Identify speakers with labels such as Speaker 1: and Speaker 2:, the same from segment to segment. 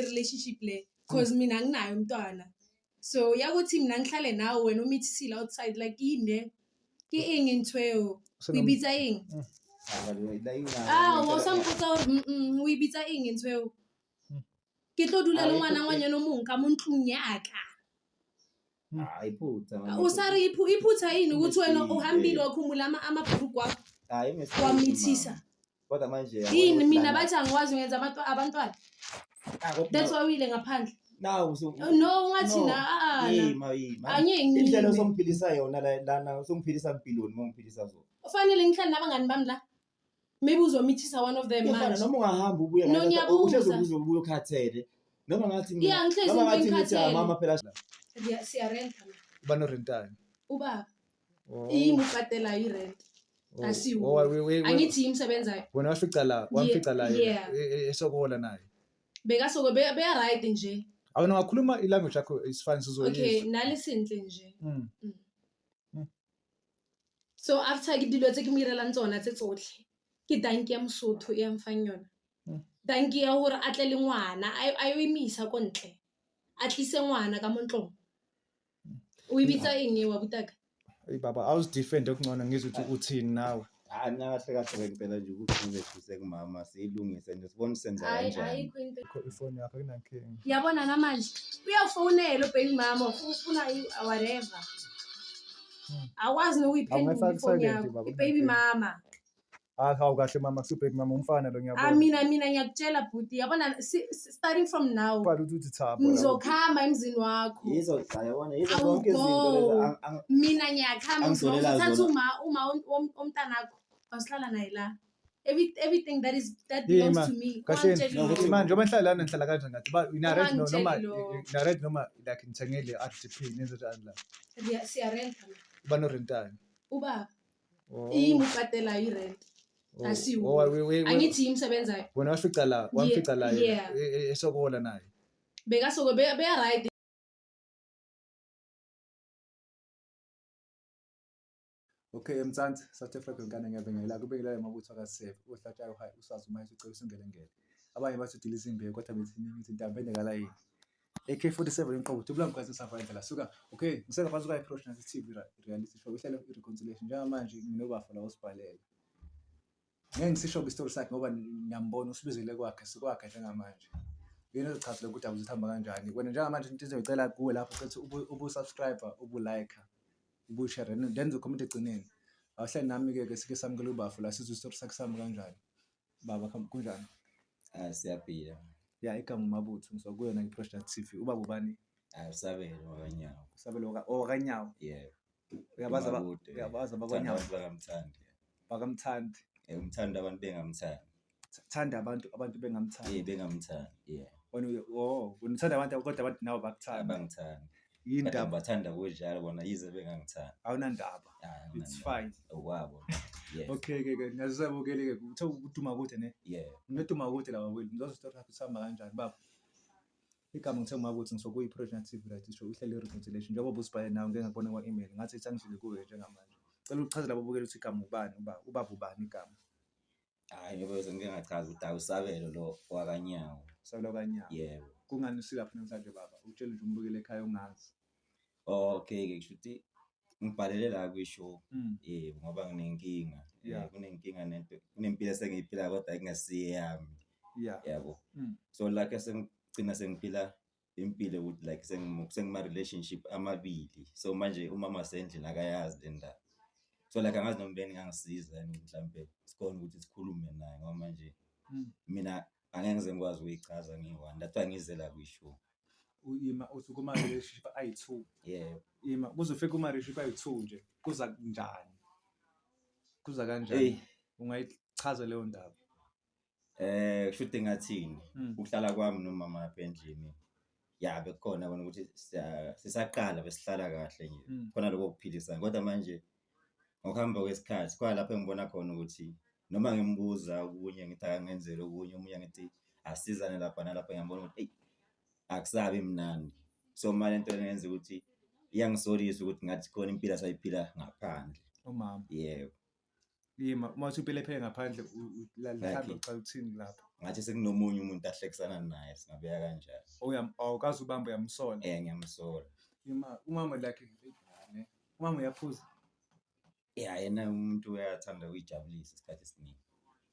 Speaker 1: relationship le, cause mina anginayo umntwana. So yakuthi mina ngihlale nawe, wena umithisile outside, like yini le? Ke eng ntho eo? O e bitsa eng? Ah, o sa mpotsa hore o e bitsa eng ntho eo? Ke tlo dula le ngwana ngwanyana o mong ka mo ntlong ya ka.
Speaker 2: Hayi, iphutha.
Speaker 1: O sa re iphutha yini ukuthi wena uhambile wakhumula amabhulugwe wakho
Speaker 2: Hayi, mistake,
Speaker 1: wamithisa?
Speaker 2: mama. Kodwa manje yabona
Speaker 1: Yini
Speaker 2: ukuthi
Speaker 1: mina
Speaker 2: lana-
Speaker 1: bathi angikwazi ngenza abantwana.
Speaker 2: Ah, kodwa
Speaker 1: That's why uyile ngaphandle.
Speaker 2: Now
Speaker 1: No, ungathi
Speaker 2: No.
Speaker 1: na ah, na.
Speaker 2: Yima, yima.
Speaker 1: Angeke
Speaker 2: Indlela
Speaker 1: ngiyime.
Speaker 2: osongiphilisa yona lana usongiphilisa mpiloni uma ungiphilisa zona.
Speaker 1: Kufanele ngihlale nabangani bami la. Maybe uzomithisa one of them
Speaker 2: Kuyafana
Speaker 1: manje.
Speaker 2: noma ungahamba ubuye
Speaker 1: No,
Speaker 2: ngale-
Speaker 1: ngiyabuza.
Speaker 2: uhlezi ubuye ukhathele. Noma ngathi mina
Speaker 1: Yeah, ngihlezi
Speaker 2: noma ngathi ngithi
Speaker 1: ngikhathele.
Speaker 2: ah, mama phela
Speaker 1: Siyarenta la.
Speaker 3: Ubani orentayo?
Speaker 1: Ubaba.
Speaker 3: Oh.
Speaker 1: Yimi ubhadelayo irent.
Speaker 3: Oh.
Speaker 1: Asiwo.
Speaker 3: Oh,
Speaker 1: Angithi yimi sebenzayo.
Speaker 3: Wena wafica la, wamfica la yena,
Speaker 1: Yeah.
Speaker 3: esokola naye.
Speaker 1: Bekasoko beya right nje.
Speaker 3: Awuna ungakhuluma i-language yakho isifani sizoyizwa.
Speaker 1: Okay, nali sentle nje. So after ke dilo tse ke mo irelang tsona tse tsotlhe, ke danki ya Mosotho e a mfang yona. Danki ya hore a tle le ngwana, a yo emisa ko ntle. A tlise ngwana ka mo ntlong. O e bitsa eng eo, abutaka?
Speaker 3: Eyi baba, awuzidefende okungcono ngizwe ukuthi uthini nawe.
Speaker 2: Hayi, mina kahle kahle ngempela nje ukuthi ngizehlise kumama siyilungise nje sibone senza
Speaker 1: Hayi,
Speaker 2: kanjani.
Speaker 1: ayikho into.
Speaker 3: Ifoni yakho akunankinga.
Speaker 1: Yabona namanje uyafonela ubaby mama ufuna whatever. Akwazi nokuyiphendula
Speaker 3: Awungayifaki
Speaker 1: ifoni
Speaker 3: silent,
Speaker 1: yakho.
Speaker 3: baba,
Speaker 1: I-baby
Speaker 3: kunankinga.
Speaker 1: mama.
Speaker 3: Ah, hawu kahle mama, kusubaby mama umfana lo
Speaker 1: Ah,
Speaker 3: ngiyabona.
Speaker 1: mina ngiyakutshela bhuti, yabona starting from now
Speaker 3: Ubhala ukuthi uthi thabo la.
Speaker 1: ngizokhamba emzini wakho.
Speaker 2: Yizo cha yabona yizo
Speaker 1: I will
Speaker 2: zonke izinto lezi
Speaker 1: go. Mina ngiyakhamba
Speaker 2: Angizolela
Speaker 1: ngizothatha
Speaker 2: zona.
Speaker 1: uma omntanakho awusihlala naye la. Everything that is that
Speaker 3: Yima,
Speaker 1: belongs to me.
Speaker 3: Kahleni.
Speaker 1: Ungangitsheli
Speaker 2: No,
Speaker 1: lokho.
Speaker 3: Manje njengoba nihlala lana nihlala kanjani ngathi ba ina rent noma
Speaker 1: Ungangitsheli lokho.
Speaker 3: ina rent noma like nithengele RDP nenze njani la?
Speaker 1: Siyarenta la.
Speaker 3: Ubani orentayo?
Speaker 1: Ubaba.
Speaker 3: Oh.
Speaker 1: Yimi ubhadelayo irent.
Speaker 3: Oh.
Speaker 1: Asiwo.
Speaker 3: Oh,
Speaker 1: Angithi yimi sebenzayo.
Speaker 3: Wena wafica la, wamfica la yena,
Speaker 1: Yeah.
Speaker 3: esokola naye.
Speaker 1: Bekasoko beya right.
Speaker 3: Okay, eMzansi, South Africa ngane ngiyabingelela kubingelela amabutho akaSebe uhlatshayo hayi usazi uma isicelo singelengele. Abanye bathi udiliza imbewu kodwa bethi ngithi intambo ende kalayini. AK47 inqobo dubula mkhathi usafana indlela suka. Okay, ngisengaphansi kwa approach nathi TV reality show ihlelo i-reconciliation njengamanje nginobafa la osibhalela. Ngeke ngisisho isitori sakhe ngoba ngiyambona usibizele kwakhe sikwakhe njengamanje. Yena uzochazela ukuthi awuzithamba kanjani. Wena njengamanje into engizoyicela kuwe lapho uthi ubu-subscribe, ubu-like, ubu-share then uzokhomenta egcineni. Awuhlale nami-ke ke sike samukele ubafu la sizwe isitori sakhe sihamba kanjani. Baba kunjani?
Speaker 2: Ah, siyaphila.
Speaker 3: Ya, igama uMabutho ngisuka kuyona i-Pressure TV. Ubaba ubani?
Speaker 2: Ah, usabelo wakanyawo.
Speaker 3: Usabelo owakanyawo.
Speaker 2: Yeah.
Speaker 3: Uyabazi
Speaker 2: Makude,
Speaker 3: uyabazi
Speaker 2: Thanda
Speaker 3: abakwanyawo
Speaker 2: abantu bakamthandi.
Speaker 3: bakamthandi.
Speaker 2: Umthanda abantu bengamthandi.
Speaker 3: Thanda abantu bengamthandi.
Speaker 2: Yeah, bengamthandi. Yeah.
Speaker 3: Wena oh, wena uthanda abantu kodwa abantu nawe bakuthanda.
Speaker 2: Abangithandi.
Speaker 3: Yini
Speaker 2: Kodwa
Speaker 3: ndaba?
Speaker 2: ngibathanda kunjalo bona yize bengangithandi.
Speaker 3: Awunandaba.
Speaker 2: Ah,
Speaker 3: It's
Speaker 2: anginandaba.
Speaker 3: fine.
Speaker 2: Okwabo. Yes.
Speaker 3: Okay ke ke ngiyazibukele ke kuthiwa uduma kude ne.
Speaker 2: Yeah.
Speaker 3: Uneduma kude la waweli. Ngizozwa isitori sakho sihamba kanjani baba. Igama ngithe uMabutho ngisuka kuyi-Pressure TV reality show ihlelo i-reconciliation njengoba ubusibhale nawe ngike ngakubona kwa-email ngathi sangidlule kuwe njengamanje. Cela uchazele ababukeli ukuthi igama ubani ubaba ubani igama.
Speaker 2: Hayi ngoba bese ngike ngachaza ukuthi awusabelo lo wakanyawo.
Speaker 3: Usabelo kanyawo.
Speaker 2: Yebo.
Speaker 3: Kungani usilapha namhlanje baba? Utshele nje umbukeli ekhaya ungazi.
Speaker 2: Okay ke kusho ukuthi ngibhalele la kwi-show. Yebo ngoba nginenkinga.
Speaker 3: Yeah.
Speaker 2: Kunenkinga nento kunempilo esengiyiphila kodwa ingasiye yami.
Speaker 3: Yeah.
Speaker 2: Yabo. So like sengigcina sengiphila impilo ukuthi like sengima relationship amabili. So manje umama sendlini akayazi le ndaba. So like angazi noma beningangisiza yini mhlambe sikhona ukuthi sikhulume naye ngoba manje mina angeke ngize ngikwazi ukuyichaza ngiyi-one. That's why ngize la kwi-show.
Speaker 3: Uyima uthi kuma relationship ayi-2.
Speaker 2: Yebo.
Speaker 3: Ima kuze ufike kuma relationship ayi-2 nje kuza kanjani? Kuza kanjani?
Speaker 2: Hey.
Speaker 3: Ungayichaza leyo ndaba?
Speaker 2: Kusho ukuthi ngathini? Ukuhlala kwami nomama lapha endlini. Ya bekukhona kona ukuthi sisaqala besihlala kahle nje. Khona lokho kuphilisana kodwa manje ngokuhamba kwesikhathi khona lapho engibona khona ukuthi noma ngimbuza okunye ngithi akangenzele okunye omunye ngithi asizane lapha nalapha ngiyabona ukuthi eyi akusabi mnandi. So manje lento lena yenza ukuthi iyangisolisa ukuthi ngathi khona impilo asayiphila ngaphandle.
Speaker 3: Umama.
Speaker 2: Yebo.
Speaker 3: Yima, uma uthi impilo ephele ngaphandle mhlawumbe ucala ukuthini lapho?
Speaker 2: Ngathi sekunomunye umuntu ahlekisana naye, singabeka kanjalo.
Speaker 3: Awukaze ubambe, uyamsola?
Speaker 2: Ngiyamsola.
Speaker 3: Yima, umama like ne? Umama uyaphuza?
Speaker 2: Yeah, yena umuntu uyathanda ukuyijabulisa isikhathi esiningi.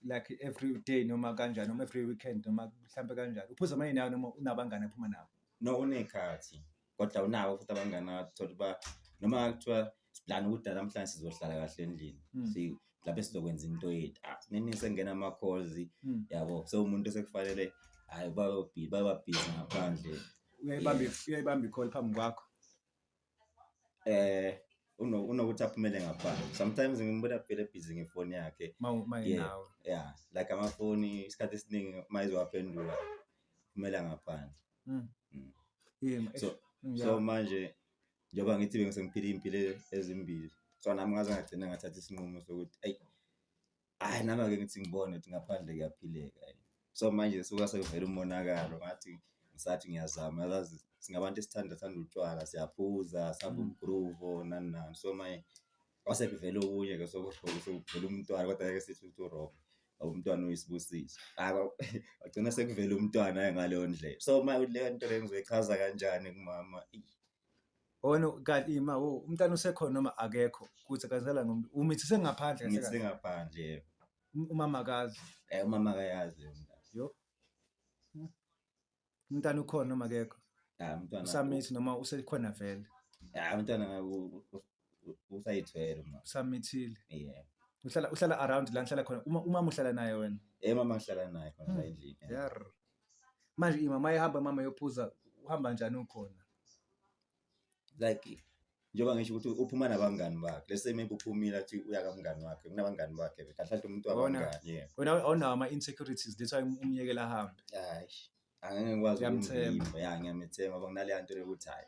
Speaker 3: Like every day noma kanjani, noma every weekend, noma mhlambe kanjani? Uphuza manje nawe noma unabangani aphuma nabo?
Speaker 2: No, unekhathi. Kodwa unabo futhi abangani athola uba noma kuthiwa siplana ukuthi namhlanje sizohlala kahle endlini. Si lapho sizokwenza into yethu. Nini sengena ama calls, yabo. So umuntu sekufanele hayi baba busy ngaphandle.
Speaker 3: Uyayibamba i-call phambi kwakho.
Speaker 2: Unokuthi aphumele ngaphandle. Sometimes ngimbona phela busy ngefoni yakhe.
Speaker 3: Nawe.
Speaker 2: Yeah, like amafoni isikhathi esiningi mayizowaphendula phumela ngaphandle. So manje njengoba ngithi bengisengiphila impilo ezimbili. So nami ngaze ngagcina ngathatha isinqumo sokuthi ayi nami ake ngithi ngibone ukuthi ngaphandle kuyaphileka. So manje suka sekuvela umonakalo, ngathi ngisathi ngiyazama, yazi singabantu esithanda thanda utshwala, siyaphuza, sihamba umgroove nani nani. So manje kwase kuvela okunye ke sokuvela umntwana, kodwa ngeke sithi ukuthi uwrong. Umntwana uyisibusiso. Wagcina sekuvela umntwana ngaleyo ndlela. So manje leyo nto leyo ngizoyichaza kanjani kumama?
Speaker 3: Wena kanti ima umntwana usekhona noma akekho? Kuthi kansela ngomuntu umithi sengaphandle
Speaker 2: kahle. Ngithi ngaphandle.
Speaker 3: Umama akazi.
Speaker 2: Umama akayazi umntwana.
Speaker 3: Yo. Umntwana ukhona noma akekho?
Speaker 2: Umntwana
Speaker 3: usamithi noma usekhona vele?
Speaker 2: Umntwana usayithwele uma.
Speaker 3: Usamithile.
Speaker 2: Yeah.
Speaker 3: Uhlala around la ngihlala khona. Umama uhlala naye wena?
Speaker 2: Mama ngihlala naye khona la endlini.
Speaker 3: Yeah. Manje imama ihamba, mama yophuza, uhamba kanjani ukhona?
Speaker 2: Like njengoba ngisho ukuthi uphuma nabangani bakhe. Let's say maybe uphumile athi uya kamngani wakhe, kunabangani bakhe kahle kahle umuntu wabangani. Yeah.
Speaker 3: Wena awunawo ama insecurities, that's why umyekela ahambe.
Speaker 2: Hayi. Angeke ngikwazi ukumvimba. Yeah, ngiyamethemba ngoba kunaleya nto yokuthi hayi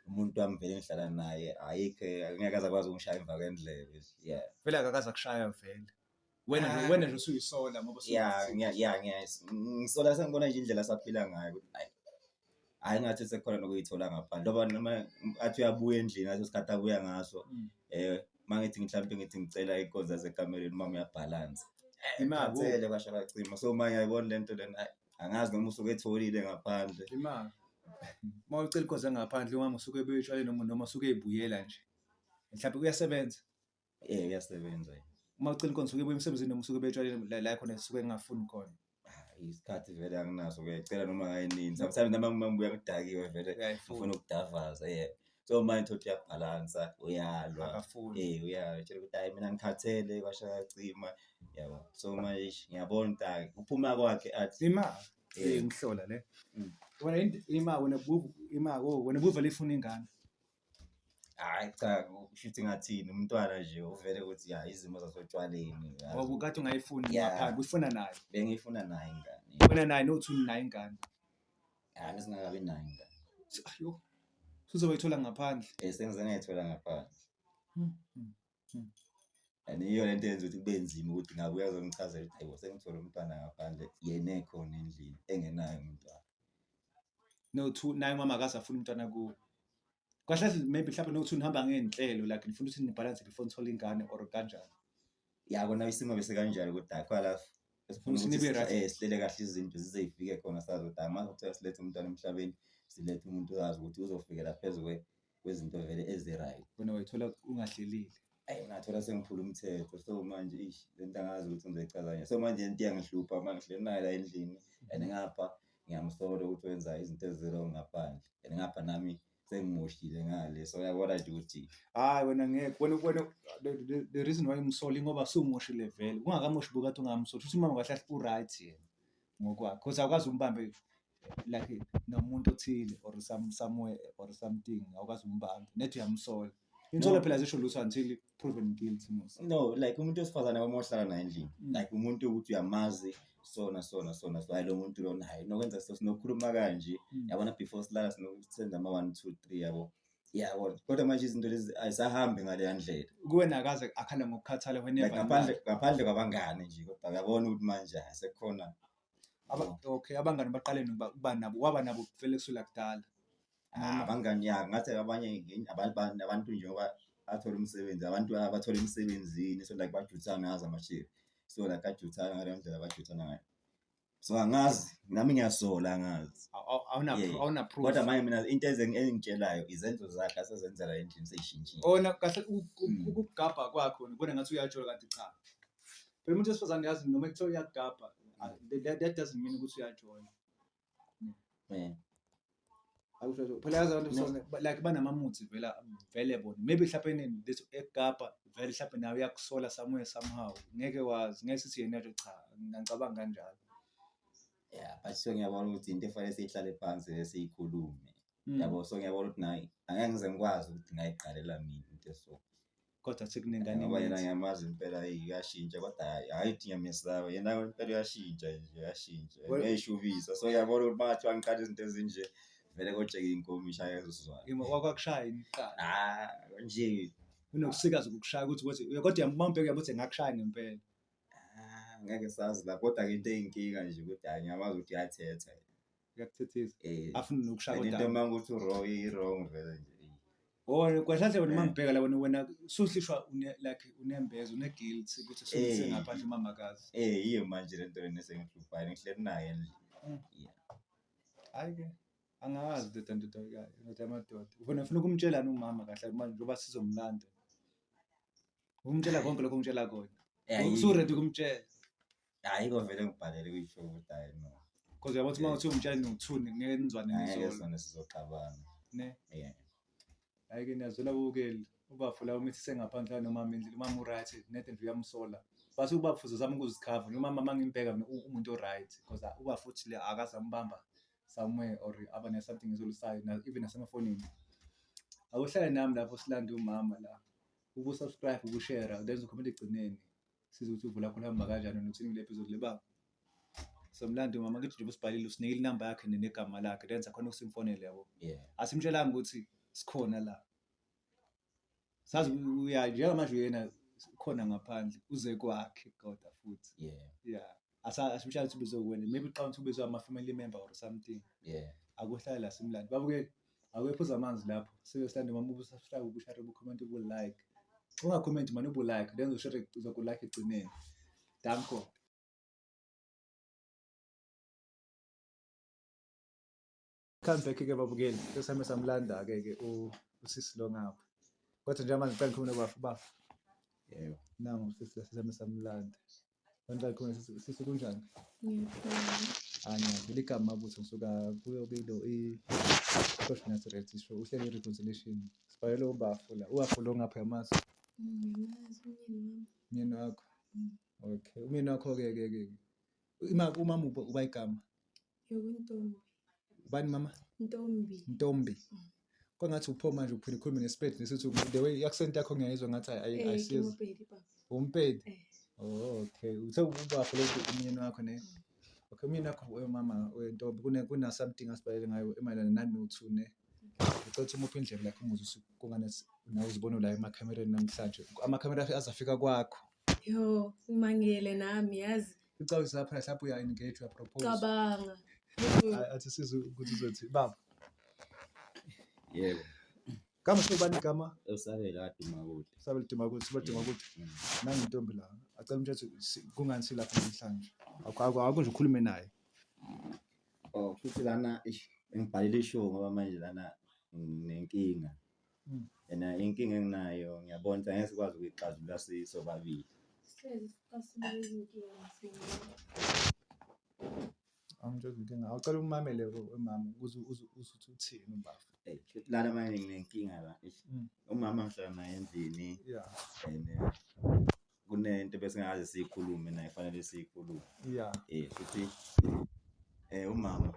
Speaker 2: umuntu wami vele ngihlala naye, ayikho angeke aze akwazi ukungishaya emva kwendlebe. Yeah.
Speaker 3: Vele akakaze akushaya vele. Wena nje usuyisola ngoba
Speaker 2: Yeah, ngisola sengibona nje indlela saphila ngayo ukuthi hayi hayi ngathi sekukhona nokuyithola ngaphandle. Ngoba noma athi uyabuya endlini ngaso isikhathi abuya ngaso, mangithi mhlawumbe ngithi ngicela inkonzo yasekamereni, umama uyabhalansa. Imali basha bacima. So manje ngiyayibona lento lena, angazi noma usuke etholile ngaphandle.
Speaker 3: Imali. Uma ucela inkonzo ngaphandle, umama usuke ebuya etshwaleni noma usuke ebuyela nje. Mhlawumbe uyasebenza.
Speaker 2: Uyasebenza.
Speaker 3: Uma ucela inkonzo usuke ebuya emsebenzini noma usuke ebuya etshwaleni la khona suke engafuni khona.
Speaker 2: Isikhathi vele anginaso, ngiyacela noma ngayinini. Sometimes noma ngibuya ngidakiwe vele ngifuna ukudavaza, yeah. So manje thothi uyabhalansa, uyalwa.
Speaker 3: Akafuni.
Speaker 2: Uyatshela ukuthi hayi mina ngikhathele kwasha kacima, yabo. So manje ngiyabona ukuthi uphuma kwakhe athi
Speaker 3: Ima ngihlola le. Wena ima wena ima wena buvele ifuna ingane.
Speaker 2: Hayi cha, kusho ukuthi ngathini umntwana nje uvele ukuthi ya izimo zasotshwaleni.
Speaker 3: Ngoba ukade ungayifuni ngaphandle, uyifuna naye.
Speaker 2: Bengiyifuna naye ingane.
Speaker 3: Wena naye nothi unayo ingane.
Speaker 2: Hayi singakabi nayo ingane.
Speaker 3: Ayo. Uzoyithola ngaphandle.
Speaker 2: Sengize ngayithola ngaphandle. And iyo lento yenza ukuthi kube nzima ukuthi ngabe uyazongichazela ukuthi hayibo sengithola umntwana ngaphandle, yena ekhona endlini engenayo umntwana.
Speaker 3: No two naye mama akaze afuna umntwana kuwe. Kahle kahle maybe mhlawumbe no two nihamba ngey'nhlelo like nifuna ukuthi nibhalanse before nithole ingane or kanjani.
Speaker 2: Ya kona isimo bese kanjalo ukuthi hayi kwala sifuna
Speaker 3: Ukuthi nibe
Speaker 2: ukuthi
Speaker 3: right.
Speaker 2: Sihlele kahle izinto zize zifike khona, sazi ukuthi hayi uma kuthiwa silethe umntwana emhlabeni, silethe umuntu ozazi ukuthi uzofikela phezu kwezinto vele ezi-right.
Speaker 3: Wena wayithola ungahlelile.
Speaker 2: Ayi ngathola sengiphula umthetho. So manje ish lento angazi ukuthi ngizoyichaza kanjani. So manje lento iyangihlupha uma ngihleli naye la endlini and ngapha ngiyamsola ukuthi wenza izinto ezi-wrong ngaphandle and ngapha nami sengimoshile ngale. So uyabona nje ukuthi
Speaker 3: Hayi wena ngeke wena the reason why umsola ngoba sewumoshile vele. Ungakamoshi bukade ungamsoli. Futhi umama kahle kahle u-right yena ngokwakhe. Because awukwazi umbambe like nomuntu othile or somewhere or something, awukwazi umbambe. Nethi uyamsola. Insolo phela zisho lutho until proven guilty mos.
Speaker 2: No, like umuntu wesifazane uma uhlala naye endlini, like umuntu ukuthi uyamazi sona sona sona, so hayi lo muntu lona hayi nokwenza so sinokukhuluma kanje, yabona before silala sinokusenza ama 1 2 3, yabo. Yabo, kodwa manje izinto lezi ayisahambi ngale ndlela.
Speaker 3: Kuwena akaze akhala ngokukhathala whenever.
Speaker 2: Like ngaphandle kwabangani nje, kodwa uyabona ukuthi manje sekukhona.
Speaker 3: Okay, abangani baqale ukuba nabo, waba nabo vele kusukela kudala.
Speaker 2: Abangani ya, ngathi abanye abantu njengoba athole umsebenzi, abantu abathola emsebenzini, so like bajuthana ngazo ama-shift. So like ajuthana ngaleyo ndlela abajuthana ngayo. So angazi, nami ngiyasola angazi.
Speaker 3: Awuna
Speaker 2: Yeah.
Speaker 3: awuna proof.
Speaker 2: Kodwa manje mina into engitshelayo izenzo zakhe asezenzela endlini seyishintshile.
Speaker 3: Ona kahle ukugabha kwakho ngibona ngathi uyajola kanti cha. Phela umuntu wesifazane yazi noma kuthiwa uyagabha, that doesn't mean ukuthi uyajola. Akusho nje. Phela yazi abantu besifazane like banamamuthi vela vele bona. Maybe mhlawumbe nini this egabha vele mhlawumbe nawe uyakusola somewhere somehow. Ngeke wazi, ngeke sithi yena nje cha, ngicabanga kanjalo.
Speaker 2: Yeah, but so ngiyabona ukuthi into efanele siyihlale phansi siyikhulume. Yabo, so ngiyabona ukuthi nayi angeke ngize ngikwazi ukuthi ngayiqalela mina into eso.
Speaker 3: Kodwa sekunengane
Speaker 2: Ngoba yena
Speaker 3: imithi.
Speaker 2: ngiyamazi impela uyashintsha kodwa hhayi ukuthi ngiyamesaba yena impela uyashintsha nje uyashintsha uyayishubisa. So ngiyabona ukuthi mangathiwa ngiqala izinto ezinje vele kotsheka inkomishi angeke uzizwane.
Speaker 3: Ima wakwakushaya yini kuqala?
Speaker 2: Ah, nje
Speaker 3: Unokusikaza ukukushaya ukuthi ukuthi kodwa mawumbheka uyabona ukuthi engakushaya ngempela.
Speaker 2: Ah, ngeke sazi la kodwa ke into eyinkinga nje ukuthi hayi ngiyamazi ukuthi uyathetha.
Speaker 3: Uyakuthethisa. Afuna nokushaya
Speaker 2: And into
Speaker 3: kodwa.
Speaker 2: uma ukuthi wrong i-wrong vele nje.
Speaker 3: Oh, kahle wena mangibheka la wena suhlishwa une like unembeza une guilt ukuthi suse ngaphandle umamakazi.
Speaker 2: Yiyo manje lento lena esengihluphayo ngihleli naye endlini. Yeah.
Speaker 3: Hayi ke angazi ndoda ndoda ndoda yamadoda. Ufuna ukumtshelani umama kahle manje njengoba sizomlanda. Umtshela konke lokho ongitshela kona. Usu-ready ukumtshela.
Speaker 2: Ayikho vele ngibhalele kuyisho ukuthi hayi no.
Speaker 3: Because uyabona ukuthi uma uthi umtshela no-two ngeke nizwane
Speaker 2: Angeke
Speaker 3: nizolo.
Speaker 2: sona sizoxabana.
Speaker 3: Ne?
Speaker 2: Yeah.
Speaker 3: Hayi ke niyazwela bukeli. Ubafo la umithi sengaphandle nomama endlini, umama u-right, nede nje uyamsola. Bathi ubafo uzama ukuzikhava, umama mangimbheka mina umuntu o-right because ubafo uthi le akaze ambamba somewhere or aba ne something ezolisayo even nasemafonini. Awuhlale nami lapho silande umama la. Ubu-subscribe, ubu-share, then uzokhomenta egcineni. Size ukuthi uvula khona hamba kanjani nokuthini kule episode le baba. Somlando umama ngithi nje usibhalile usinikile inamba yakhe negama lakhe then sakhona ukusimfonela yabo.
Speaker 2: Yeah.
Speaker 3: Asimtshelanga ukuthi sikhona la. Sazi uya njengamanje uyena khona ngaphandle uze kwakhe kodwa futhi.
Speaker 2: Yeah.
Speaker 3: Yeah. Asimtshela ukuthi ubizwe wena maybe uqala ukuthi ubizwe ama family member or something.
Speaker 2: Yeah.
Speaker 3: Akuhlala la simlando. Babuke akuyephuza amanzi lapho. Sibe silande mama ubu-subscribe, ubu-share, ubu-comment, ubu-like. Unga-comment mani ubu-like then uzoshare uzoku-like egcineni. Danko. Come back ke babukeli. Sesame samlanda ke ke usisi lo ngapha. Kodwa njengamanje ngicela ngikhulume nobafo bafo.
Speaker 2: Yebo.
Speaker 3: Nangu usisi la sesame samlanda. Bantu bakhona sisi kunjani?
Speaker 1: Ngiyaphila.
Speaker 3: Hayi ngiyavela igama mabutho ngisuka kuyo kilo i-Social Reality Show uhlele i-reconciliation. Sibhalele ubafo la. Ubafo lo ngapha yamazi.
Speaker 1: Ngiyamazi umyeni wami.
Speaker 3: Umyeni wakho. Okay. Umyeni wakho ke ke ke. Ima umama uba igama.
Speaker 1: Yokuntombi.
Speaker 3: Ubani mama?
Speaker 1: Ntombi.
Speaker 3: Ntombi. Kwangathi upho manje uphinde ukhulume nesipedi nesithi the way accent yakho ngiyayizwa ngathi ayisizi.
Speaker 1: Umpedi baba.
Speaker 3: Umpedi. Oh okay. Uthe ubafo lo umyeni wakho ne. Okay, umyeni wakho wemama wentombi kuna something asibhalele ngayo emayelana nano-two ne. Ngicela ukuthi umuphe indlebe lakho umuzwe ukuthi kungani nawe uzibona la emakhamereni namhlanje. Amakhamera azafika kwakho.
Speaker 1: Yo, ngimangele nami yazi.
Speaker 3: Ucabanga lapha mhlawumbe uya engage uya propose.
Speaker 1: Cabanga.
Speaker 3: Athi sizwe ukuthi uzothi baba.
Speaker 2: Yebo.
Speaker 3: Kama sobani igama?
Speaker 2: Usabela kaDumakude.
Speaker 3: Usabela Dumakude, Usabela Dumakude. Nangu intombi la. Acela umthetho kungani silapha namhlanje. Akho nje ukhulume naye.
Speaker 2: Oh, futhi lana ngibhalile ishow ngoba manje lana nginenkinga. Yena inkinga enginayo ngiyabona ukuthi angeke sikwazi ukuyixazulula sisobabili.
Speaker 1: Sihlezi sixazulula izinkinga singabantu.
Speaker 3: Angitshela inkinga. Awucela umamele umama ukuze uzuthi uthini ubaba.
Speaker 2: Futhi lana manje nginenkinga la. Umama ngihlala naye endlini.
Speaker 3: Yeah.
Speaker 2: And kunento besingakaze siyikhulume naye fanele siyikhulume.
Speaker 3: Yeah.
Speaker 2: Futhi umama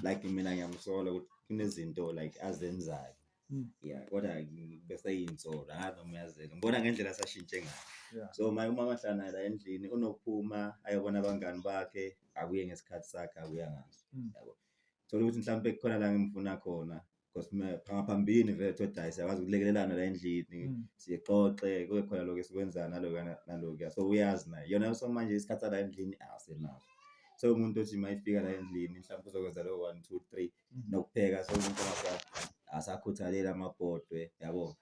Speaker 2: like mina ngiyamsola ukuthi kunezinto like azenzayo. Yeah, kodwa bese yinsolo angazi noma uyazenza. Ngibona ngendlela asashintshe ngayo.
Speaker 3: Yeah.
Speaker 2: So my umama ahlala naye la endlini unokuphuma ayobona abangani bakhe abuye ngesikhathi sakhe abuya ngaso. Yabo. Thola ukuthi mhlambe kukhona la ngimfuna khona because phambili vele thoda hayi siyakwazi ukulekelelana la endlini sixoxe kube khona lokho esikwenzayo nalokho nalokho. So uyazi naye. Yona so manje isikhathi la endlini asenaso. So umuntu othi mayifika la endlini mhlawumbe uzokwenza lo 1 2 3 nokupheka so umuntu asakhuthalela amabhodwe yabo.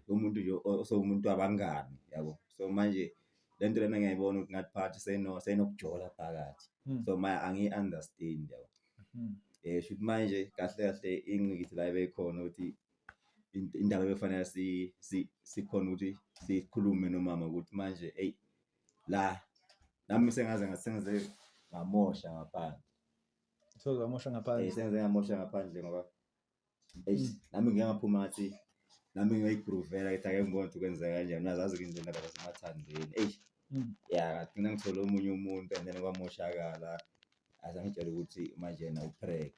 Speaker 2: Umuntu nje osewumuntu wabangani yabo. So manje lento lena ngiyayibona ukuthi ngathi phakathi senokujola phakathi. So manje angiyi-understand yabo. Shuthi manje kahle kahle ingqikithi la ebeyikhona ukuthi indaba ebefanele sikhona ukuthi sikhulume nomama ukuthi manje eyi la nami sengaze ngasenze ngamosha ngaphandle.
Speaker 3: So ngamosha ngaphandle.
Speaker 2: Sengaze ngamosha ngaphandle ngoba nami ngike ngaphuma ngathi nami ngiyoyigroovela ngithi ake ngibone ukuthi kwenzeka kanjani. Uyazazi ke indlela zasemathandeni. Eish. Ya ngagcina ngithole omunye umuntu and then kwamoshakala. Azangitshela ukuthi manje yena upreg.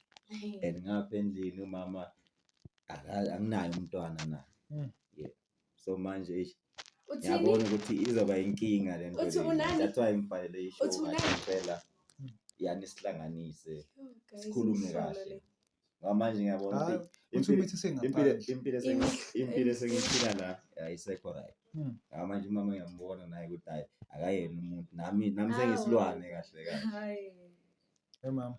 Speaker 2: And ngapha endlini umama anginaye umntwana na. Yeah. So manje eish ngiyabona ukuthi izoba inkinga le nto. That's why ngibhalele ishow ngempela. Yani sihlanganise sikhulume kahle. Ngoba manje ngiyabona ukuthi impilo esengiphila la ayisekho right. Ngoba manje umama ngiyambona naye ukuthi hayi akayena umuntu nami sengisilwane kahle kahle.
Speaker 3: Hey mama.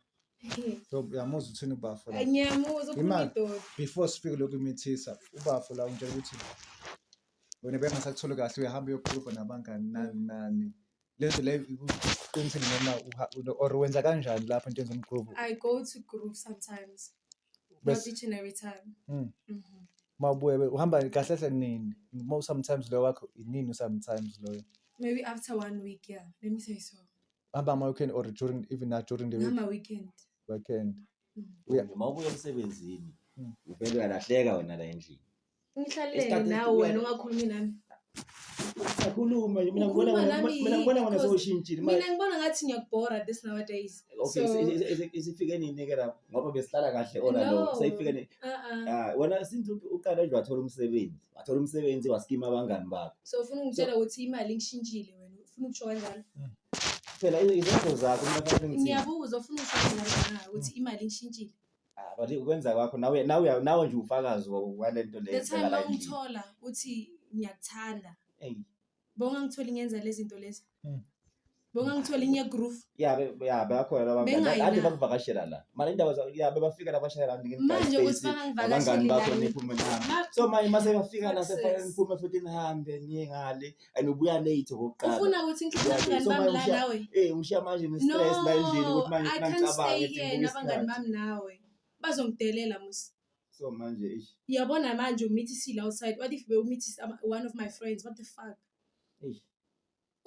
Speaker 3: So uyamuzwa uthini ubafo
Speaker 1: la? Ngiyamuzwa ukhuluma idoda.
Speaker 3: Before sifike lokhu imithisa ubafo la ungitshela ukuthi wena bengasakutholi kahle uyahamba uyokhuluma nabangani nani nani. Lezo leyo ikuqinisile noma or wenza kanjani lapho into enzomgroove?
Speaker 1: I go to groove sometimes. Not each and every time.
Speaker 3: Mawubuye uhamba kahle kahle nini? Mo sometimes lo wakho inini sometimes loyo?
Speaker 1: Maybe after 1 week, yeah. Let me say so.
Speaker 3: Hamba ama weekend or during even not during the week?
Speaker 1: Hamba weekend.
Speaker 3: Weekend.
Speaker 2: Mawubuya emsebenzini uvele uyalahleka wena la endlini.
Speaker 1: Ngihlalele nawe wena ungakhulumi nami.
Speaker 2: Akhuluma mina ngibona wena sewushintshile.
Speaker 1: Mina ngibona ngathi ngiyakubhora this nowadays.
Speaker 2: Okay, isifike nini ke lapho ngoba besihlala kahle all along. Seyifike nini? Wena since uqala nje wathola umsebenzi. Wathola umsebenzi waskima abangani bakho.
Speaker 1: So ufuna ungitshela ukuthi imali ingishintshile wena. Ufuna ukusho kanjalo?
Speaker 2: Phela izinto zakho mina fanele ngithini?
Speaker 1: Ngiyabuza ufuna ukusho kanjalo ukuthi imali ingishintshile.
Speaker 2: But ukwenza kwakho nawe nje ufakazi walento
Speaker 1: le. The time ungithola uthi ngiyakuthanda. Bongangitholi ngenza lezi zinto lezi. Bongangitholi ngiye groove.
Speaker 2: Yeah, bayakhona laba kade bakuvakashela la. Mara indaba yeah bebafika la bashayela
Speaker 1: manje ukuthi bangangivakasheli
Speaker 2: bakho niphume nami. So manje mase bafika la sefanele niphume futhi nihambe niye ngale and ubuya late okokuqala.
Speaker 1: Ufuna ukuthi ngihlale nabangani bami la nawe.
Speaker 2: Ngishiya manje ne stress la endlini ukuthi manje ngicabanga
Speaker 1: ukuthi nabangani bami nawe. Bazongidelela musi.
Speaker 2: So manje ish.
Speaker 1: Yabona manje umithisile outside. What if bewumithisa one of my friends? What the fuck?
Speaker 2: Eish.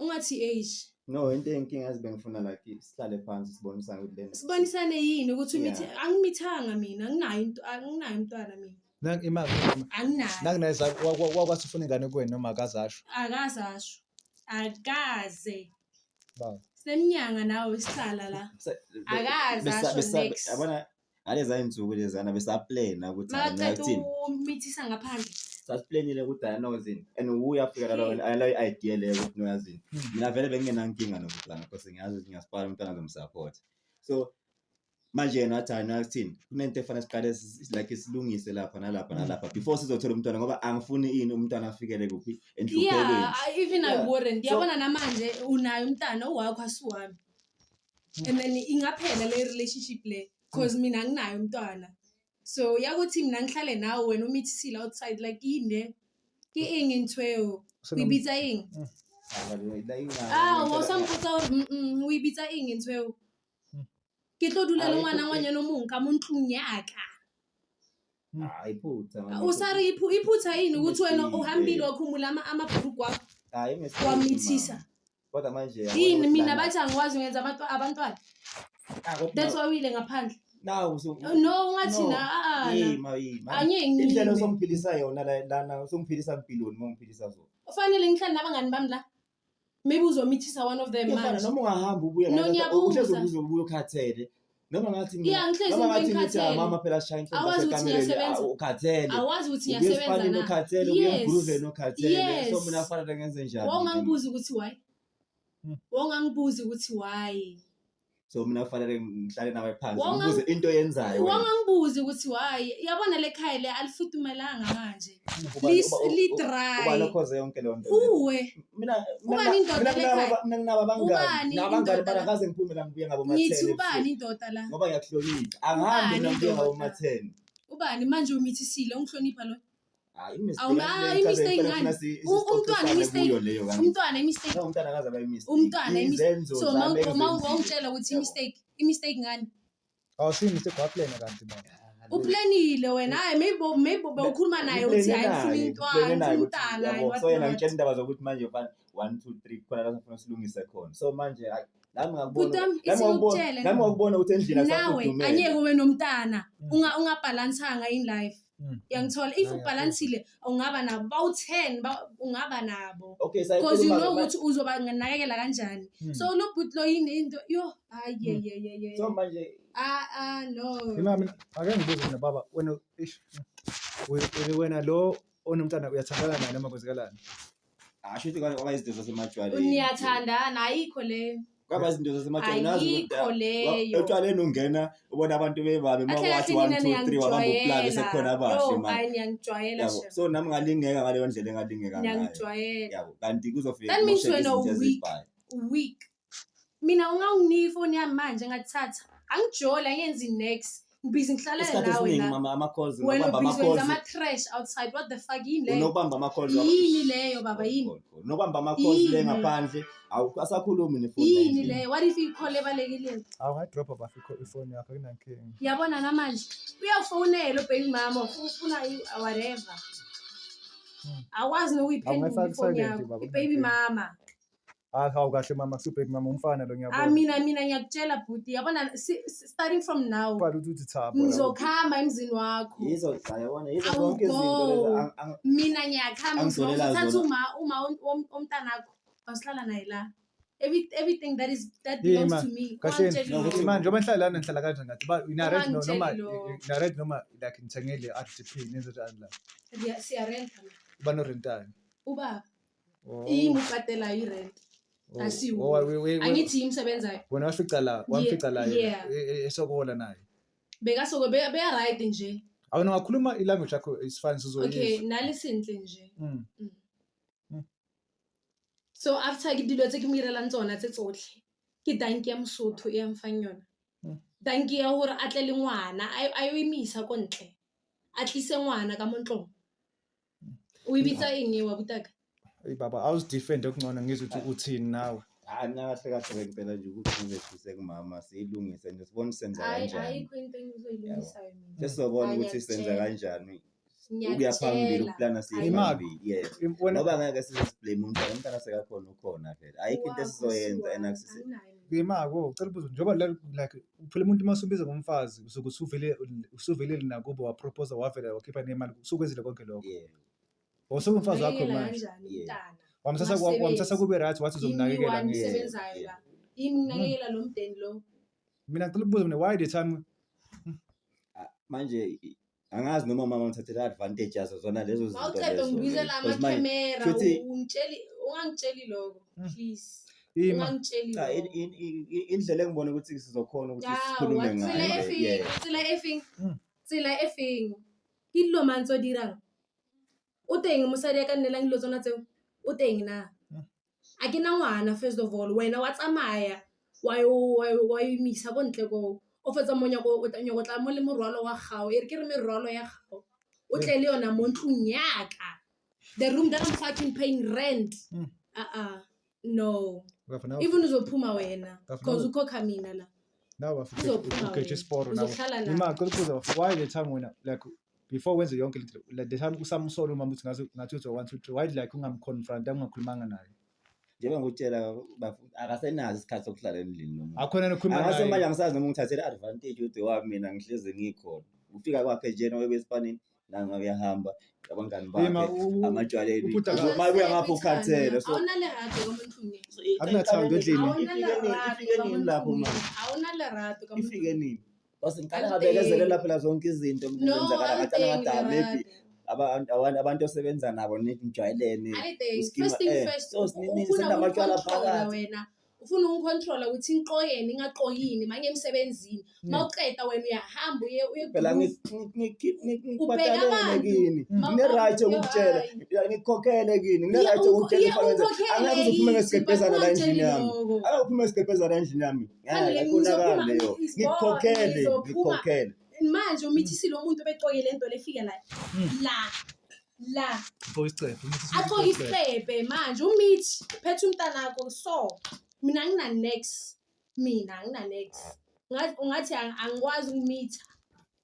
Speaker 1: Ungathi age.
Speaker 2: No, into enkinga yazi bengifuna like sihlale phansi sibonisane ukuthi lena.
Speaker 1: Sibonisane yini ukuthi umithi angimithanga mina, anginayo into, anginayo umntwana mina.
Speaker 3: Nangi imali.
Speaker 1: Anginayo.
Speaker 3: Nangi wakwathi ufuna ingane kuwena noma akazasho.
Speaker 1: Akazasho. Akaze.
Speaker 3: Ba.
Speaker 1: Sineminyanga nawe sihlala la. Akaze asho next.
Speaker 2: Yabona ngaleza insuku lezana besaplana ukuthi
Speaker 1: hayi umithisa ngaphandle.
Speaker 2: Sasiplanile ukuthi hayi nozini and uya afika la la idea leyo ukuthi noyazini. Mina vele bengingenankinga nomntwana because ngiyazi ukuthi ngiyasipala umntwana ngomsupport. So manje yena wathi hayi nakuthini kunento efanele siqale like silungise lapha nalapha nalapha before sizothola umntwana ngoba angifuni ini umntwana afikele kuphi enhluphekweni.
Speaker 1: Yeah, even I wouldn't. Yabona namanje unayo umntwana owakho asiwami. And then ingaphela le relationship le because mina anginayo umntwana. So yakuthi mina ngihlale nawe wena umithisile outside like yini ke eng ntho eo o ibitsa eng? O sa mpotsa hore o ibitsa eng ntho eo? Ke tlo dula le ngwana ngwanyana o mong ka mo ntlong ya ka.
Speaker 2: Iphutha.
Speaker 1: O sa re iphutha yini ukuthi wena uhambile wakhumula amabhuluku wakho? Wamithisa.
Speaker 2: Kodwa manje
Speaker 1: yini mina bathi angikwazi ngenza abantwana. That's why uyile ngaphandle.
Speaker 2: Now
Speaker 1: no ungathi na
Speaker 2: yima indlela osongiphilisa yona lana usongiphilisa empilweni uma ungiphilisa so.
Speaker 1: Ufanele ngihlale nabangani bami la. Maybe uzomithisa one of them manje.
Speaker 2: Noma ungahamba ubuye uhlezi ubuye ukhathele. Noma ngathi
Speaker 1: mina noma ngathi ngithi
Speaker 2: mama phela shaya inhloko sekameleni ukhathele.
Speaker 1: Awazi ukuthi ngiyasebenza na.
Speaker 2: Ukhathele uye groove nokhathele. So mina kufanele ngenze njani?
Speaker 1: Wawungangibuza ukuthi why? Wawungangibuza ukuthi why?
Speaker 2: So mina kufanele ngihlale nawe phansi ngibuze into oyenzayo.
Speaker 1: Wangangibuzi ukuthi why. Yabona le khaya le alifudumelanga manje. Li dry.
Speaker 2: Uba lokhoze yonke le nto.
Speaker 1: Uwe.
Speaker 2: Mina
Speaker 1: ubani indoda le khaya?
Speaker 2: Mina nginabo abangani. Nabangani bana kaze ngiphume la ngibuye ngabo ma 10.
Speaker 1: Ngithi ubani indoda la?
Speaker 2: Ngoba ngiyakuhlonipha. Angihambi mina ngibuye ngabo ma 10.
Speaker 1: Ubani manje umithisile ungihlonipha lo?
Speaker 2: Hayi, i-mistake
Speaker 1: Awuma-
Speaker 2: ngale
Speaker 1: i-mistake
Speaker 2: kufanele
Speaker 1: ngani?
Speaker 2: funa
Speaker 1: Umntwana
Speaker 2: sixoxisane
Speaker 1: i-mistake.
Speaker 2: kuyo leyo kanti.
Speaker 1: Umntwana i-mistake.
Speaker 2: No, umntwana akaze abe i-mistake.
Speaker 1: Umntwana i-mistake.
Speaker 2: Izenzo
Speaker 1: So
Speaker 2: zami engizenzile.
Speaker 1: mawungitshela ukuthi
Speaker 2: Yabo.
Speaker 1: i-mistake ngani?
Speaker 3: Awusiyi mistake, waplana kanti mama.
Speaker 1: Uplanile wena, hayi, maybe bewukhuluma naye uthi hayi, ngifuna
Speaker 2: Uplane
Speaker 1: intwana,
Speaker 2: naye
Speaker 1: ngifuna
Speaker 2: ukuthi,
Speaker 1: umntana
Speaker 2: yabo,
Speaker 1: and
Speaker 2: so yena
Speaker 1: what not.
Speaker 2: ngitshela indaba zokuthi manje fana 1 2 3 khona la sifuna silungise khona, so manje hayi, nami
Speaker 1: Bhuti
Speaker 2: ngakubona
Speaker 1: wami,
Speaker 2: nami ngakubona
Speaker 1: isikutshele
Speaker 2: nami ngakubona ukuthi endlini
Speaker 1: nawe
Speaker 2: asafudumele.
Speaker 1: Angeke ube nomntana ungabhalansanga in life. Uyangithola? If
Speaker 3: Yeah,
Speaker 1: ubhalansile ungaba nabo bawu-10, ungaba nabo
Speaker 2: Okay,
Speaker 1: because you
Speaker 2: sayikhuluma
Speaker 1: know
Speaker 2: ke
Speaker 1: ukuthi uzobanakekela kanjani. So lo bhuti lo, yini into yo, hayi, ye ye ye ye.
Speaker 2: So manje
Speaker 1: Ah ah, no.
Speaker 3: Ima mina ake ngibuze mina baba, wena ish wena lo onomntana uyathandana naye noma kwenzakalani?
Speaker 2: Asho ukuthi kwaba izinto zasemajwaleni.
Speaker 1: Niyathandana, ayikho leyo.
Speaker 2: Kwaba izinto zasemajwaleni, nazi ukuthi
Speaker 1: Ayikho leyo.
Speaker 2: Etshwaleni ungena ubona abantu bebabe
Speaker 1: Kahle
Speaker 2: mawathi
Speaker 1: kahle
Speaker 2: 1
Speaker 1: nina
Speaker 2: 2 3 wabamba uplug
Speaker 1: niyangijwayela.
Speaker 2: sekhona abahle
Speaker 1: Yo,
Speaker 2: manje.
Speaker 1: hayi, niyangijwayela
Speaker 2: Yabo,
Speaker 1: shem.
Speaker 2: so nami ngalingeka ngaleyo ndlela engalingeka ngayo.
Speaker 1: Niyangijwayela.
Speaker 2: Yabo, kanti kuzofika
Speaker 1: That means
Speaker 2: kumosheke
Speaker 1: wena
Speaker 2: izinto
Speaker 1: weak.
Speaker 2: ezibhayi.
Speaker 1: Weak. Mina unganginiki ifoni yami manje ngathatha, angijoli, angenzi next, ngibhizi ngihlalela
Speaker 2: Isikhathi
Speaker 1: nawe
Speaker 2: esiningi
Speaker 1: la.
Speaker 2: mama, ama-calls
Speaker 1: Wena
Speaker 2: unokubamba
Speaker 1: ubhizi wenza
Speaker 2: ama-calls
Speaker 1: ama-trash outside. What the fuck, yini leyo?
Speaker 2: Unokubamba ama-calls
Speaker 1: Yini leyo baba, yini?
Speaker 2: Unokubamba ama-calls le
Speaker 1: Yini?
Speaker 2: ngaphandle, asakhulumi nefoni
Speaker 1: Yini
Speaker 2: endlini.
Speaker 1: leyo? What if i-call ebalekile?
Speaker 3: Awungayidropha bafo ifoni yakho, akunankinga.
Speaker 1: Yabona namanje uyawufonela ubheki mama ufuna whatever. Awukwazi nokuyiphendula
Speaker 3: Awungayifaki
Speaker 1: ifoni
Speaker 3: silent,
Speaker 1: yakho,
Speaker 3: baba,
Speaker 1: i-baby
Speaker 3: kunankinga.
Speaker 1: mama.
Speaker 3: Hayi, hawu kahle mama, kusubaby mama umfana lo,
Speaker 1: Ah,
Speaker 3: ngiyabona.
Speaker 1: mina ngiyakutshela bhuti, yabona, starting from now
Speaker 3: Bhala ukuthi uthi thabo.
Speaker 1: ngizokhamba emzini wakho.
Speaker 2: Yizo cha, yabona, yizo
Speaker 1: I will
Speaker 2: zonke izinto
Speaker 1: go.
Speaker 2: lezo
Speaker 1: Mina ngiyakhamba emzini wakho.
Speaker 2: Angizolela
Speaker 1: Uthatha
Speaker 2: zona.
Speaker 1: uma omntanakho wasihlala naye la. Everything that
Speaker 3: Yima,
Speaker 1: belongs to me,
Speaker 3: kahleni.
Speaker 1: ungangitsheli
Speaker 2: No,
Speaker 1: lokho.
Speaker 3: Manje njengoba nihlala lana, nihlala kanjani ngathi ba ina rent noma
Speaker 1: Ungangitsheli lokho.
Speaker 3: ina rent noma like nithengele RDP, nenze njani la?
Speaker 1: Siyarenta la.
Speaker 3: Uba no rentayo.
Speaker 1: Ubaba.
Speaker 3: Oh.
Speaker 1: Yimi ubhadelayo i-rent.
Speaker 3: Oh,
Speaker 1: Asiwo.
Speaker 3: oh,
Speaker 1: Angithi yimi sebenzayo.
Speaker 3: Wena wafica la, wamfica la yena,
Speaker 1: Yeah.
Speaker 3: esokola naye.
Speaker 1: Bekasoko beya right nje.
Speaker 3: Awuna ungakhuluma i-language yakho, is fine, sizoyizwa.
Speaker 1: Okay, nalisentle nje. So after ke dilo tse ke mo irelang tsona tse tsotlhe, ke danki ya Mosotho e ya mfang yona. Danki ya hore a tle le ngwana, a yo emisa ko ntle. A tlise ngwana ka mo ntlong. O e bitsa eng eo, abutaka?
Speaker 3: Eyi baba, awuzidefend okungcono, ngizwe ukuthi uthini nawe.
Speaker 2: Hayi, mina kahle kahle ngempela nje ukuthi ngizehlise kumama, siyilungise nje, sibone senza
Speaker 1: Hayi,
Speaker 2: kanjani.
Speaker 1: ayikho into engizoyilungisayo mina.
Speaker 2: Sesizobona
Speaker 1: Hayi,
Speaker 2: ukuthi senza
Speaker 1: ngiyakutshela.
Speaker 2: kanjani ukuya phambili,
Speaker 1: Ngiyakutshela.
Speaker 2: ukuplana siye
Speaker 3: Imali.
Speaker 2: phambili, yeah.
Speaker 3: Wena
Speaker 2: Ngoba ngeke size siblame umntwana, umntwana sekakhona, ukhona vele, ayikho into
Speaker 1: Wakho
Speaker 2: esizoyenza and
Speaker 1: siwami,
Speaker 2: akusisi
Speaker 1: anginayo mina.
Speaker 3: Imako, ucela ukubuza njengoba like phela umuntu uma usubiza ngomfazi usuke usuvele usuvelele nakubo, waproposa, wavela, wakhipha nemali, usukwenzile konke lokho.
Speaker 2: Yeah.
Speaker 3: Usuke umfazi wakho
Speaker 1: Unakekela
Speaker 3: manje.
Speaker 1: kanjani
Speaker 2: Yeah.
Speaker 1: umntana?
Speaker 3: Wamthatha wamthatha kube right, wathi
Speaker 1: Yimi
Speaker 3: uzomnakekela
Speaker 1: one
Speaker 3: ngeke.
Speaker 1: ngisebenzayo
Speaker 2: Yeah.
Speaker 1: la. Yimi nginakekela lo mndeni lo.
Speaker 3: Mina ngicela ukubuza mina, why the time
Speaker 2: Ah, manje angazi noma mama ngithathela advantage yazo zona lezo zinto
Speaker 1: Mawuqeda
Speaker 2: lezo.
Speaker 1: ungibizela
Speaker 2: Because manje
Speaker 1: amakhamera,
Speaker 2: futhi-
Speaker 1: ungitsheli, ungangitsheli lokho, please.
Speaker 3: Ima
Speaker 1: Ungangitsheli
Speaker 2: Cha,
Speaker 1: lokho.
Speaker 2: indlela engibona ukuthi sizokhona ukuthi
Speaker 1: Ya,
Speaker 2: sikhulume
Speaker 1: wa tsela
Speaker 2: ngayo
Speaker 1: e feng,
Speaker 2: yeah.
Speaker 1: tsela e feng, tsela e feng. Ke dilo mang tse o di dirang? O teng mosadi ya ka nnelang dilo tsona tseo? O teng na? A ke na ngwana, first of all, wena wa tsamaya wa yo imisa ko ntle koo. O fetsa mo nyako o tla nyako tla mo le morwalo wa gago. E re ke re merwalo ya gago. O tle le yona mo ntlong ya ka. The room that I'm fucking paying rent. Ah ah. No.
Speaker 3: Bafana
Speaker 1: Even uzophuma wena
Speaker 3: Bafana-
Speaker 1: because ukhokha mina la.
Speaker 3: Nawe bafika
Speaker 1: Uzophuma
Speaker 3: ugeje
Speaker 1: wena.
Speaker 3: isiporo nawe.
Speaker 1: Uzohlala na.
Speaker 3: Ima, ngicela ukubuza, why the time wena like before wenze yonke lento, like the time usamsola umama ukuthi ngaze ngathi uthi 1 2 3, why like ungamconfront, ungakhulumanga naye?
Speaker 2: Njengoba ngikutshela akasenazo isikhathi sokuhlala endlini nomuntu.
Speaker 3: Akhona nokhuluma
Speaker 2: Angase manje
Speaker 3: naye.
Speaker 2: angisazi noma ngithathele advantage ukuthi wa mina ngihlezi ngikhona. Ufika kwakhe nje nobe esipanini nanga uyahamba abangani
Speaker 3: Ima
Speaker 2: bakhe amatshwaleni.
Speaker 3: ubhuti
Speaker 2: Mabuya ngapho ukhathele, so
Speaker 1: Awuna lerato ka mo ntlong e.
Speaker 2: so
Speaker 3: Akunathando endlini.
Speaker 1: Awuna
Speaker 2: Ifike nini?
Speaker 1: lerato
Speaker 2: Ifike
Speaker 1: ka mo
Speaker 2: nini lapho
Speaker 1: ntlong e.
Speaker 2: mama?
Speaker 1: Awuna lerato ka mo
Speaker 2: Ifike
Speaker 1: ntlong.
Speaker 2: nini? Base ngiqala
Speaker 1: Aliteng.
Speaker 2: ngabekezelela phela zonke izinto
Speaker 1: No,
Speaker 2: zenzakala, ngaqala
Speaker 1: aliteng
Speaker 2: ngathi, ah, maybe
Speaker 1: lerato.
Speaker 2: abantu osebenza nabo nijwayelene.
Speaker 1: Aliteng.
Speaker 2: Uskima,
Speaker 1: First thing first,
Speaker 2: so
Speaker 1: ufuna
Speaker 2: senamatshwala
Speaker 1: ukungicontrola
Speaker 2: phakathi.
Speaker 1: wena. Ufuna ukungicontrola ukuthi ngiqokeni ngingaqokini mangiye emsebenzini. Mawuqeda wena uyahamba uye
Speaker 2: Phela
Speaker 1: groove.
Speaker 2: ngikubhatalele
Speaker 1: abantu.
Speaker 2: kini, ngine-right yokukutshela, ngikukhokhele kini, ngine-right yokukutshela
Speaker 1: Yeah,
Speaker 2: ufake wenze.
Speaker 1: ungikhokhele
Speaker 2: Angeke uze uphume
Speaker 1: yithi,
Speaker 2: ngesigqebhezana
Speaker 1: but
Speaker 2: la endlini
Speaker 1: ungangitsheli
Speaker 2: yami.
Speaker 1: loko.
Speaker 2: Angeke uphume ngesigqebhezana endlini yami. Ngeke,
Speaker 1: Fanele
Speaker 2: ayikhonakali
Speaker 1: ngizophuma,
Speaker 2: leyo. Ngikukhokhele,
Speaker 1: ngizophuma.
Speaker 2: ngikukhokhele.
Speaker 1: Manje umithisile umuntu obegqoke le nto lefika la. La. La.
Speaker 3: Ugqoke isicephe.
Speaker 1: Agqoke isicephe manje umithi uphethe umntanakho so mina angina next. Mina angina next. Ungathi angikwazi ukumitha.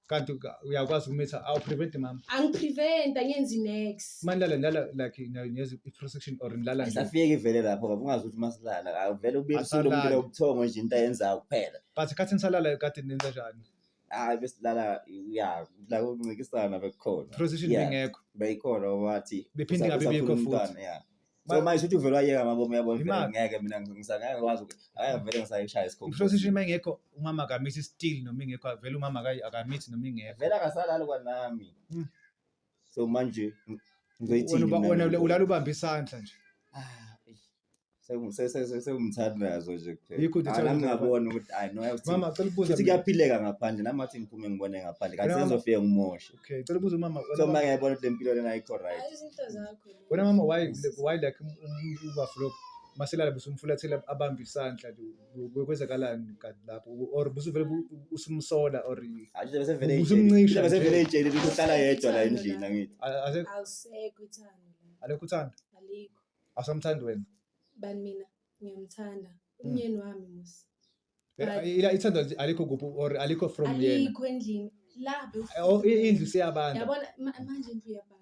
Speaker 3: Kanti uyakwazi ukumitha awu-prevent mama.
Speaker 1: Angiprevent angenzi next.
Speaker 3: Manilala nilala like niyeza i-protection or nilala nje.
Speaker 2: Safike vele lapho baba ungazi ukuthi masilala avele ube
Speaker 3: Asalali.
Speaker 2: umuntu lobuthongo nje into ayenzayo kuphela.
Speaker 3: But khathi nisalala kade nenza njani?
Speaker 2: Hayi besilala ya la ukuncikisana bekukhona.
Speaker 3: Protection
Speaker 2: Yeah.
Speaker 3: bingekho.
Speaker 2: Beyikhona wathi
Speaker 3: Bephinde ingabe bikho futhi.
Speaker 2: Yeah. So manje uthi uvele wayeka mabomu uyabona vele
Speaker 3: Imali.
Speaker 2: ngeke mina ngisangeke ngikwazi ukuthi hayi vele ngisayishaya isikhokho.
Speaker 3: I-protection uma ingekho umama akamithi still noma ingekho vele umama akamithi noma ingekho.
Speaker 2: Vele akasalali kwanami. So manje ngizoyithini
Speaker 3: Wena
Speaker 2: mina
Speaker 3: wena
Speaker 2: le nto?
Speaker 3: ulala ubambe isandla nje.
Speaker 2: Ah, eish. Sewumthandazo nje kuphela.
Speaker 3: Yikho ukuthi
Speaker 2: Ah, nami ngabona ukuthi hayi no yakuthi
Speaker 3: Mama cela ukubuza.
Speaker 2: futhi
Speaker 3: mina.
Speaker 2: kuyaphileka ngaphandle nami athi ngiphume ngibone ngaphandle kanti
Speaker 3: Wena mama-
Speaker 2: sengizofike ngimoshe.
Speaker 3: Okay, cela ukubuza umama.
Speaker 2: So manje ngiyabona ukuthi le mpilo lena ayikho right.
Speaker 1: Hayi izinto zakho.
Speaker 3: Wena mama why like ubaflo maselala busumfulathela abambe isandla nje kwenzakalani kanti lapho or busuvele usumsola or
Speaker 2: Hayi bese vele
Speaker 3: Ubusumncisha
Speaker 2: bese
Speaker 3: nje.
Speaker 2: vele ejele ukuthi uhlala yedwa la endlini angithi.
Speaker 1: Awusekho uthando la.
Speaker 3: alekho uthando
Speaker 1: Alikho.
Speaker 3: awusamthandi wena.
Speaker 1: Bani mina ngiyamthanda. Umyeni wami musi.
Speaker 3: Ila ithando alikho kuphi or alikho from yena.
Speaker 1: Alikho endlini. La
Speaker 3: Oh, indlu siyabanda.
Speaker 1: Yabona manje indlu iyabanda.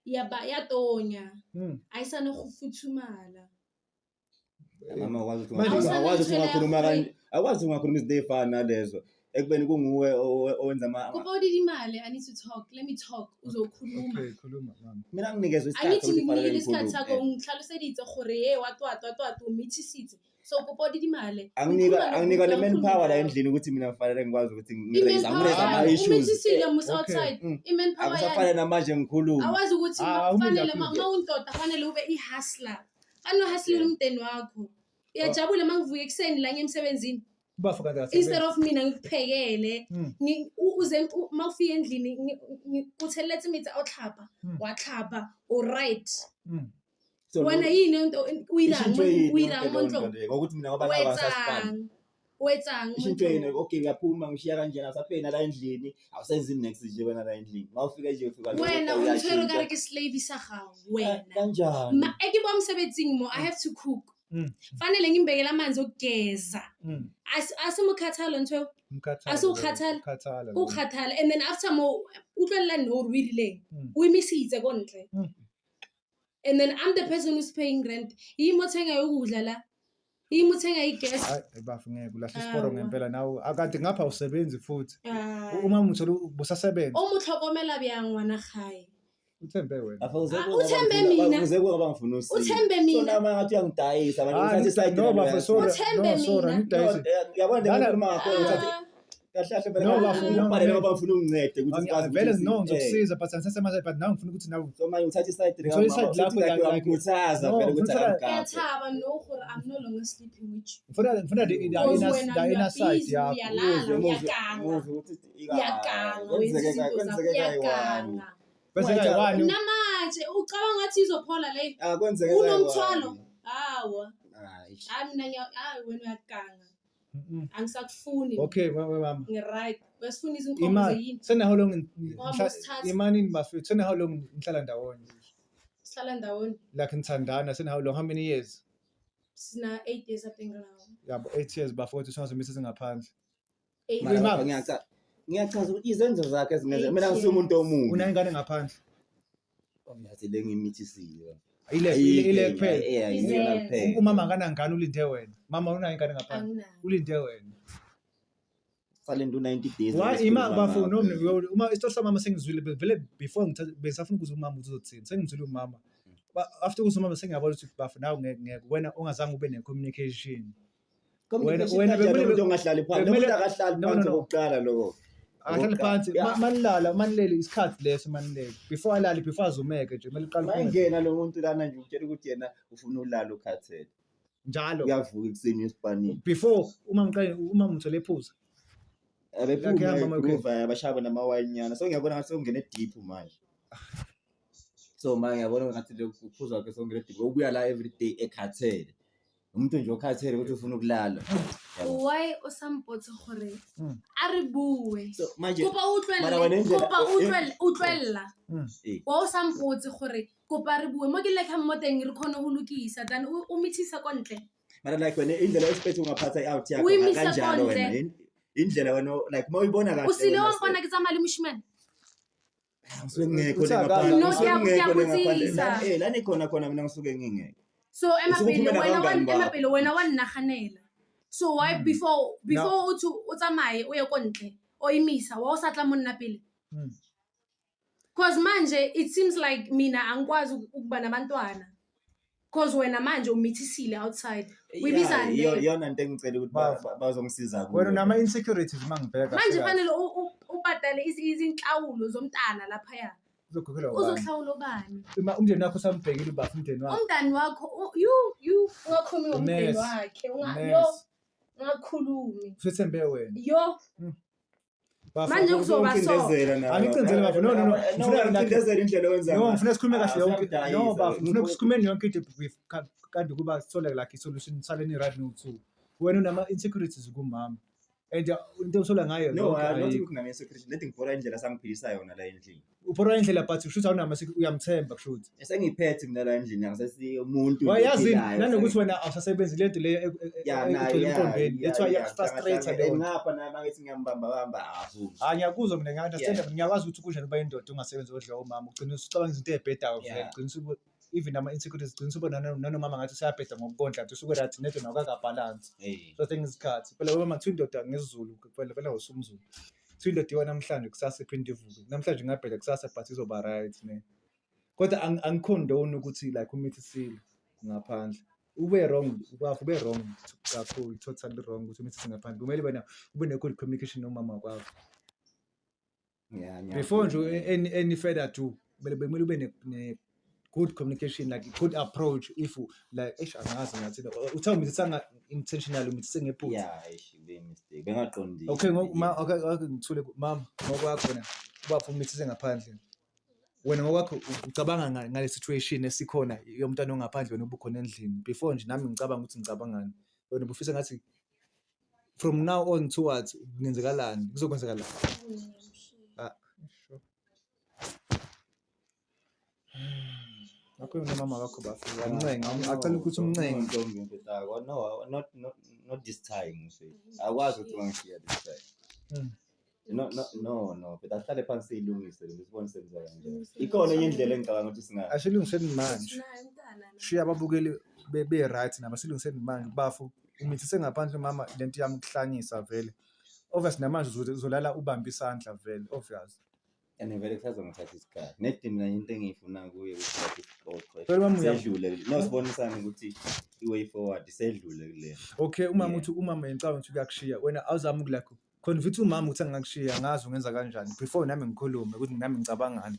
Speaker 1: Yatonya. Ayisana ukufuthumala.
Speaker 2: Mama akwazi ukuthi
Speaker 3: Manje-
Speaker 2: akwazi ukuthi ungakhuluma kanje akwazi ungakhuluma izinto ezifana nalezo ekubeni kunguwe owenza ama
Speaker 1: Kopa o didimale, I need to talk. Let me talk. Uzokhuluma.
Speaker 3: Okay, khuluma mama.
Speaker 2: mina nginikezwe isikhathi
Speaker 1: Angithi
Speaker 2: ukuthi kufanele
Speaker 1: ngikunikile isikhathi
Speaker 2: ngikhulume.
Speaker 1: sakho ngihlaloselitse gore ye watwa twa twa twa umithisitse. So kopa o didimale.
Speaker 2: Anginika le manpower la endlini ukuthi mina kufanele ngikwazi ukuthi ngiraise ngiraise ama issues.
Speaker 1: Umithisile musa
Speaker 3: Okay.
Speaker 1: outside. I-manpower yani.
Speaker 2: Akusafanele namanje ngikhulume.
Speaker 1: Awazi ukuthi
Speaker 3: Ah, umuntu
Speaker 1: kufanele
Speaker 3: akhulume.
Speaker 1: uma uyindoda fanele ube i-hustler. Fanele uhustlele umndeni wakho. Uyajabula uma ngivuka ekuseni la ngiye emsebenzini.
Speaker 3: Ubafo kanti akasebenzi.
Speaker 1: Instead of mina ngikuphekele uze uma ufika endlini ngikuthelele imithi awutlhapa watlhapa alright.
Speaker 2: So
Speaker 1: Wena yini into uyirang
Speaker 2: ishintshwe yini
Speaker 1: uyirang
Speaker 2: yonke leyo
Speaker 1: mo
Speaker 2: nto
Speaker 1: ntlong?
Speaker 2: leyo? Ngokuthi mina ngoba nawe asasifani.
Speaker 1: Wetsang wetsang mo
Speaker 2: Ishintshwe yini?
Speaker 1: ntlong?
Speaker 2: Okay uyaphuma ngishiya kanjena awusapheli la endlini awusenzi next nje wena la endlini. Mawufika nje ufika nje,
Speaker 1: Wena
Speaker 2: kodwa
Speaker 1: o ntshwere o
Speaker 2: uyashintsha.
Speaker 1: kare ke slave sa gago wena.
Speaker 2: Kanjani?
Speaker 1: Ma e ke bo mosebetsing mo I have to cook. Fanele ngimbekele amanzi okugeza. Asemukhathalo ntho eo?
Speaker 3: Umkhathala.
Speaker 1: A se o kgathala?
Speaker 3: Ukhathala.
Speaker 1: O kgathala and then after mo utlwelela no gore o irileng. O emisitse ko ntle. And then I'm the person who's paying rent. Yimi othenga yokudla la. Yimi othenga i-gas.
Speaker 3: Hayi bafo ngeke ulahla isiporo
Speaker 1: Awa.
Speaker 3: ngempela nawe akade ngapha usebenzi futhi.
Speaker 1: Ah.
Speaker 3: Uma uthola busasebenza
Speaker 1: O mo tlhokomela bjang ngwana gae?
Speaker 3: uthembe wena.
Speaker 2: Afa uze
Speaker 1: Ah,
Speaker 2: kuwe ngoba
Speaker 1: uthembe
Speaker 2: ngifuna-
Speaker 1: mina.
Speaker 2: uze kuwe ngoba ngifuna usizo.
Speaker 1: Uthembe
Speaker 2: So
Speaker 1: mina.
Speaker 2: nami ngathi uyangidayisa manje
Speaker 3: Ah,
Speaker 2: uthatha isayidi
Speaker 3: no
Speaker 2: lami
Speaker 3: bafo
Speaker 2: uyasiza.
Speaker 3: sorry.
Speaker 1: Uthembe
Speaker 3: No sorry
Speaker 1: mina.
Speaker 3: angidayisi.
Speaker 2: No, uyabona le
Speaker 3: Lana-
Speaker 2: ngikhuluma ngakhona uthathe
Speaker 1: Ah.
Speaker 2: kahle kahle vele
Speaker 3: No, bafo, no,
Speaker 2: ngibhalele
Speaker 3: no.
Speaker 2: ngoba ngifuna ungincede ukuthi sikwazi
Speaker 3: Vele
Speaker 2: ukuthi
Speaker 3: no
Speaker 2: eh,
Speaker 3: ngizokusiza but angisesemanje but nawe ngifuna ukuthi nawe
Speaker 2: So manje uthatha isayidi
Speaker 3: Uthola isayidi lakho, like-
Speaker 2: uyamkhuthaza
Speaker 3: No,
Speaker 2: vele ukuthi
Speaker 3: ngifuna-
Speaker 2: akamgabhe.
Speaker 1: Ngiyathaba no gore I'm no longer sleeping with you.
Speaker 3: ngifuna the
Speaker 1: Because
Speaker 3: inner
Speaker 1: wena
Speaker 3: the
Speaker 1: you
Speaker 3: inner
Speaker 1: are
Speaker 3: side
Speaker 1: busy,
Speaker 3: yakho.
Speaker 1: uyalala,
Speaker 2: Muzwe, muzwe,
Speaker 1: uyaganga.
Speaker 2: muzwe ukuthi
Speaker 1: Uyaganga, wenza
Speaker 2: kwenzeke
Speaker 1: izinto zakho,
Speaker 2: kwenzeke kayi-one.
Speaker 1: uyaganga.
Speaker 3: Bese kayi-one
Speaker 1: Namanje ucabanga ngathi izophola leyo.
Speaker 2: Ah, kwenzeke
Speaker 1: Unomthwalo.
Speaker 2: kayi-one.
Speaker 1: Hawa.
Speaker 2: Ah, eish.
Speaker 1: Hayi mina hayi wena uyaganga. Angisakufuni.
Speaker 3: Okay mama.
Speaker 1: Ngi-right. Uyasifuna izinkomo
Speaker 3: Imali
Speaker 1: zeyini?
Speaker 3: sena how long
Speaker 1: Uhamba usithatha.
Speaker 3: imanini bafethu sena how long nihlala ndawonye?
Speaker 1: Sihlala ndawonye.
Speaker 3: Like nithandana sena how long how many years?
Speaker 1: Sina 8 years I think now.
Speaker 3: Yabo 8 years bafowethu singazomisa ngaphandle.
Speaker 1: 8
Speaker 2: Mara
Speaker 1: years.
Speaker 2: bafo, ngiyachaza ukuthi izenzo zakhe ezingenza
Speaker 1: Eight
Speaker 2: mina ngisumuntu
Speaker 1: years.
Speaker 2: omubi.
Speaker 3: Una ingane ngaphandle.
Speaker 2: Yathi le ngimithisile.
Speaker 3: Ile kuphela.
Speaker 2: Yeah, iyona
Speaker 1: Izenzo.
Speaker 2: kuphela.
Speaker 3: Umama akanangane ulinde wena. Mama unayo ingane ngaphandle.
Speaker 1: Anginayo.
Speaker 3: Ulinde wena.
Speaker 2: Salinde u-90 days.
Speaker 3: Why
Speaker 2: bese
Speaker 3: ima
Speaker 2: sikhuluma
Speaker 3: bafo
Speaker 2: ngakho.
Speaker 3: no uma isitori samama sengizwile vele before besafuna ukuzwa umama ukuthi uzothini sengizwile umama. After ukuzwa umama sengiyabona ukuthi bafo nawe ngeke ngeke wena ongazange ube ne-communication.
Speaker 2: Communication
Speaker 3: Wena-
Speaker 2: kanjani
Speaker 3: bekumele-
Speaker 2: umuntu ongahlali phansi? Lo
Speaker 3: bekumele-
Speaker 2: muntu akahlali
Speaker 3: No, no,
Speaker 2: phansi
Speaker 3: no.
Speaker 2: okokuqala lokho.
Speaker 3: Akahlali phansi
Speaker 2: Yeah.
Speaker 3: manilala manilele isikhathi leso manilele before alale before azumeke nje kumele uqale uphume
Speaker 2: Mayingena lo muntu lana nje utshela ukuthi yena ufuna ulala ukhathele.
Speaker 3: njalo
Speaker 2: Uyavuka ekuseni esipanini.
Speaker 3: before uma ngiqale uma ngithole ephuza Like,
Speaker 2: Abephuma
Speaker 3: hamba, okay.
Speaker 2: egroove abashaya namawayini. So ngiyabona ngathi sewungene deep manje. So manje ngiyabona ngathi lokhu kuphuza kwakhe sewungene deep. Ubuya la every day ekhathele. Umuntu nje okhathele ukuthi ufuna ukulala. Yabo.
Speaker 1: Why o sa mpotse gore a re bue?
Speaker 2: So manje
Speaker 1: Kopa o
Speaker 2: Mara wena
Speaker 1: utlwelle,
Speaker 2: indlela
Speaker 1: kopa o utlwelle, utlwella. Wa o sa mpotse gore kopa re bue mo ke lekgang mo teng re kgone go lokisa than o mithisa ko ntle.
Speaker 2: Mara like wena indlela expect ungaphatha i-out yakho
Speaker 1: O imisa
Speaker 2: kanjalo
Speaker 1: kontle.
Speaker 2: wena indlela wena like uma uyibona kahle
Speaker 1: O sile
Speaker 2: wena
Speaker 1: wa mpona ke tsamaya le moshimane.
Speaker 2: Ngisuke ngingekho le
Speaker 3: Uthaka-
Speaker 2: ngaphandle.
Speaker 1: No,
Speaker 2: Ngisuke ngingekho le ngaphandle.
Speaker 1: ngiyakubutsisa.
Speaker 2: La nikhona khona mina ngisuke ngingekho.
Speaker 1: So ema
Speaker 2: Usuke
Speaker 1: pele
Speaker 2: uphumela
Speaker 1: wena wa
Speaker 2: nabangani
Speaker 1: ema
Speaker 2: bakho.
Speaker 1: pele wena wa nnaganela. So why before o tso o tsamaye o ye ko ntle o imisa wa o sa tla mo nna pele? Cause manje it seems like mina angikwazi ukuba nabantwana. Cause wena manje umithisile outside. Uyibizani
Speaker 2: Yeah,
Speaker 1: leyo?
Speaker 2: iyona nto engicela ukuthi bazongisiza kuyo.
Speaker 3: Wena unama-insecurities uma ngibheka.
Speaker 1: Manje fanele ubhadale izinhlawulo zomntana laphaya.
Speaker 3: Uzokhokhelwa ubani?
Speaker 1: Uzohlawula ubani?
Speaker 3: Umndeni wakho usambhekile ubaba umndeni wakho.
Speaker 1: Umndeni wakho you ungakhulumi ngomndeni
Speaker 3: Nurse.
Speaker 1: wakhe,
Speaker 3: Nurse.
Speaker 1: yo ungakhulumi.
Speaker 3: Usethembe wena.
Speaker 1: Yo
Speaker 3: Bafo,
Speaker 1: Manje kuzoba so.
Speaker 2: Ucindezela nawe.
Speaker 3: Angicindezeli bafo. No, no, no.
Speaker 2: No,
Speaker 3: Ngifuna like-
Speaker 2: ucindezela indlela owenza
Speaker 3: No,
Speaker 2: ngayo.
Speaker 3: ngifuna sikhulume kahle
Speaker 2: Ah,
Speaker 3: yonke.
Speaker 2: siyakudayisa.
Speaker 3: No, bafo, ngifuna sikhulume yonke into with kanti kuba sithole like i-solution saleni right no two. Wena unama insecurities kumama. And into osola ngayo
Speaker 2: No,
Speaker 3: yonke
Speaker 2: not
Speaker 3: ayikho.
Speaker 2: ukuthi nginama-insecurity. Lethi ngibhora indlela sangiphilisa yona la endlini.
Speaker 3: Ubhora indlela but kusho ukuthi awunama uyamthemba kusho ukuthi.
Speaker 2: Sengiphethe mina la endlini angisesi umuntu nje
Speaker 3: Wayazi
Speaker 2: ophilayo.
Speaker 3: nanokuthi wena awusasebenzi lento leyo
Speaker 2: Yeah, nayo,
Speaker 3: egcwele
Speaker 2: yeah,
Speaker 3: emqondweni.
Speaker 2: yeah,
Speaker 3: That's why
Speaker 2: yeah,
Speaker 3: iyaku-frustrate
Speaker 2: hlangana-
Speaker 3: leyo nto.
Speaker 2: Ngapha naye mangithi ngiyambamba bamba avumi.
Speaker 3: Hayi ngiyakuzwa mina ngiya-understand
Speaker 2: Yeah.
Speaker 3: ngiyakwazi ukuthi kunjani ukuba indoda ungasebenzi odla umama ugcina usucabanga izinto ey'bhedayo vele
Speaker 2: Yeah.
Speaker 3: ugcina even ama-insecurities ugcina usubona nanomama ngathi useyabheda ngokukondla kanti usuke right nedo nawo akakabhalansi.
Speaker 2: Eh.
Speaker 3: So think isikhathi phela wena kuthiwa indoda ngesiZulu phela phela usumZulu. Kuthiwa indoda iwa namhlanje kusasa iphinde ivuke. Namhlanje ingabheda kusasa but izoba right ne. Kodwa angikhondoni ukuthi like umithisile ngaphandle. Ube wrong, ubafo ube wrong kakhulu, totally wrong ukuthi umithise ngaphandle. Kumele wena ube ne-good communication nomama wakho.
Speaker 2: Yeah, ngiyavuma.
Speaker 3: Before nje any further ado, kumele ube ne good communication, like good approach if like eish angazi ngathi uthe umithisa intentionally umithise ngephutha.
Speaker 2: Yeah, eish kube mistake. Bengaqondile.
Speaker 3: Okay, ma okay okay ngithule mama ngokwakho wena ubafo umithise ngaphandle. Wena ngokwakho ucabanga ngale situation esikhona yomntwana ongaphandle wena ubukhona endlini. Before nje nami ngicabanga ukuthi ngicabangani. Wena ubufisa ngathi from now on towards kungenzekalani? Kuzokwenzakalani? Ah, sure. Ngakho nomama wakho bafo uyamncenga, acela ukuthi umncenge.
Speaker 2: Ntombi mfethu, no, not this time mfethu. Akwazi ukuthi ungangishiya this time. No, no, no, no, but ahlale phansi siyilungise le sibone senza kanjani. Ikhona enye indlela engicabanga ukuthi singa
Speaker 3: Asilungiseni manje.
Speaker 1: Naye umntana la.
Speaker 3: Shiya ababukeli be right nabo silungiseni manje bafo. Umithise ngaphandle mama lento yami ukuhlanyisa vele. Obvious namanje uzolala ubambe isandla vele obvious.
Speaker 2: And vele kusazongithatha isikhathi. Nedi mina into engiyifuna kuye ukuthi like isixoxe.
Speaker 3: Vele mama
Speaker 2: Sedlule. No sibonisane ukuthi i-way forward sedlule kule.
Speaker 3: Okay, umama
Speaker 2: Yeah.
Speaker 3: uthi umama ngicabanga ukuthi uyakushiya. Wena awuzami ukulakho. Convince umama ukuthi angakushiya angazi ungenza kanjani before nami ngikhulume ukuthi nami ngicabangani.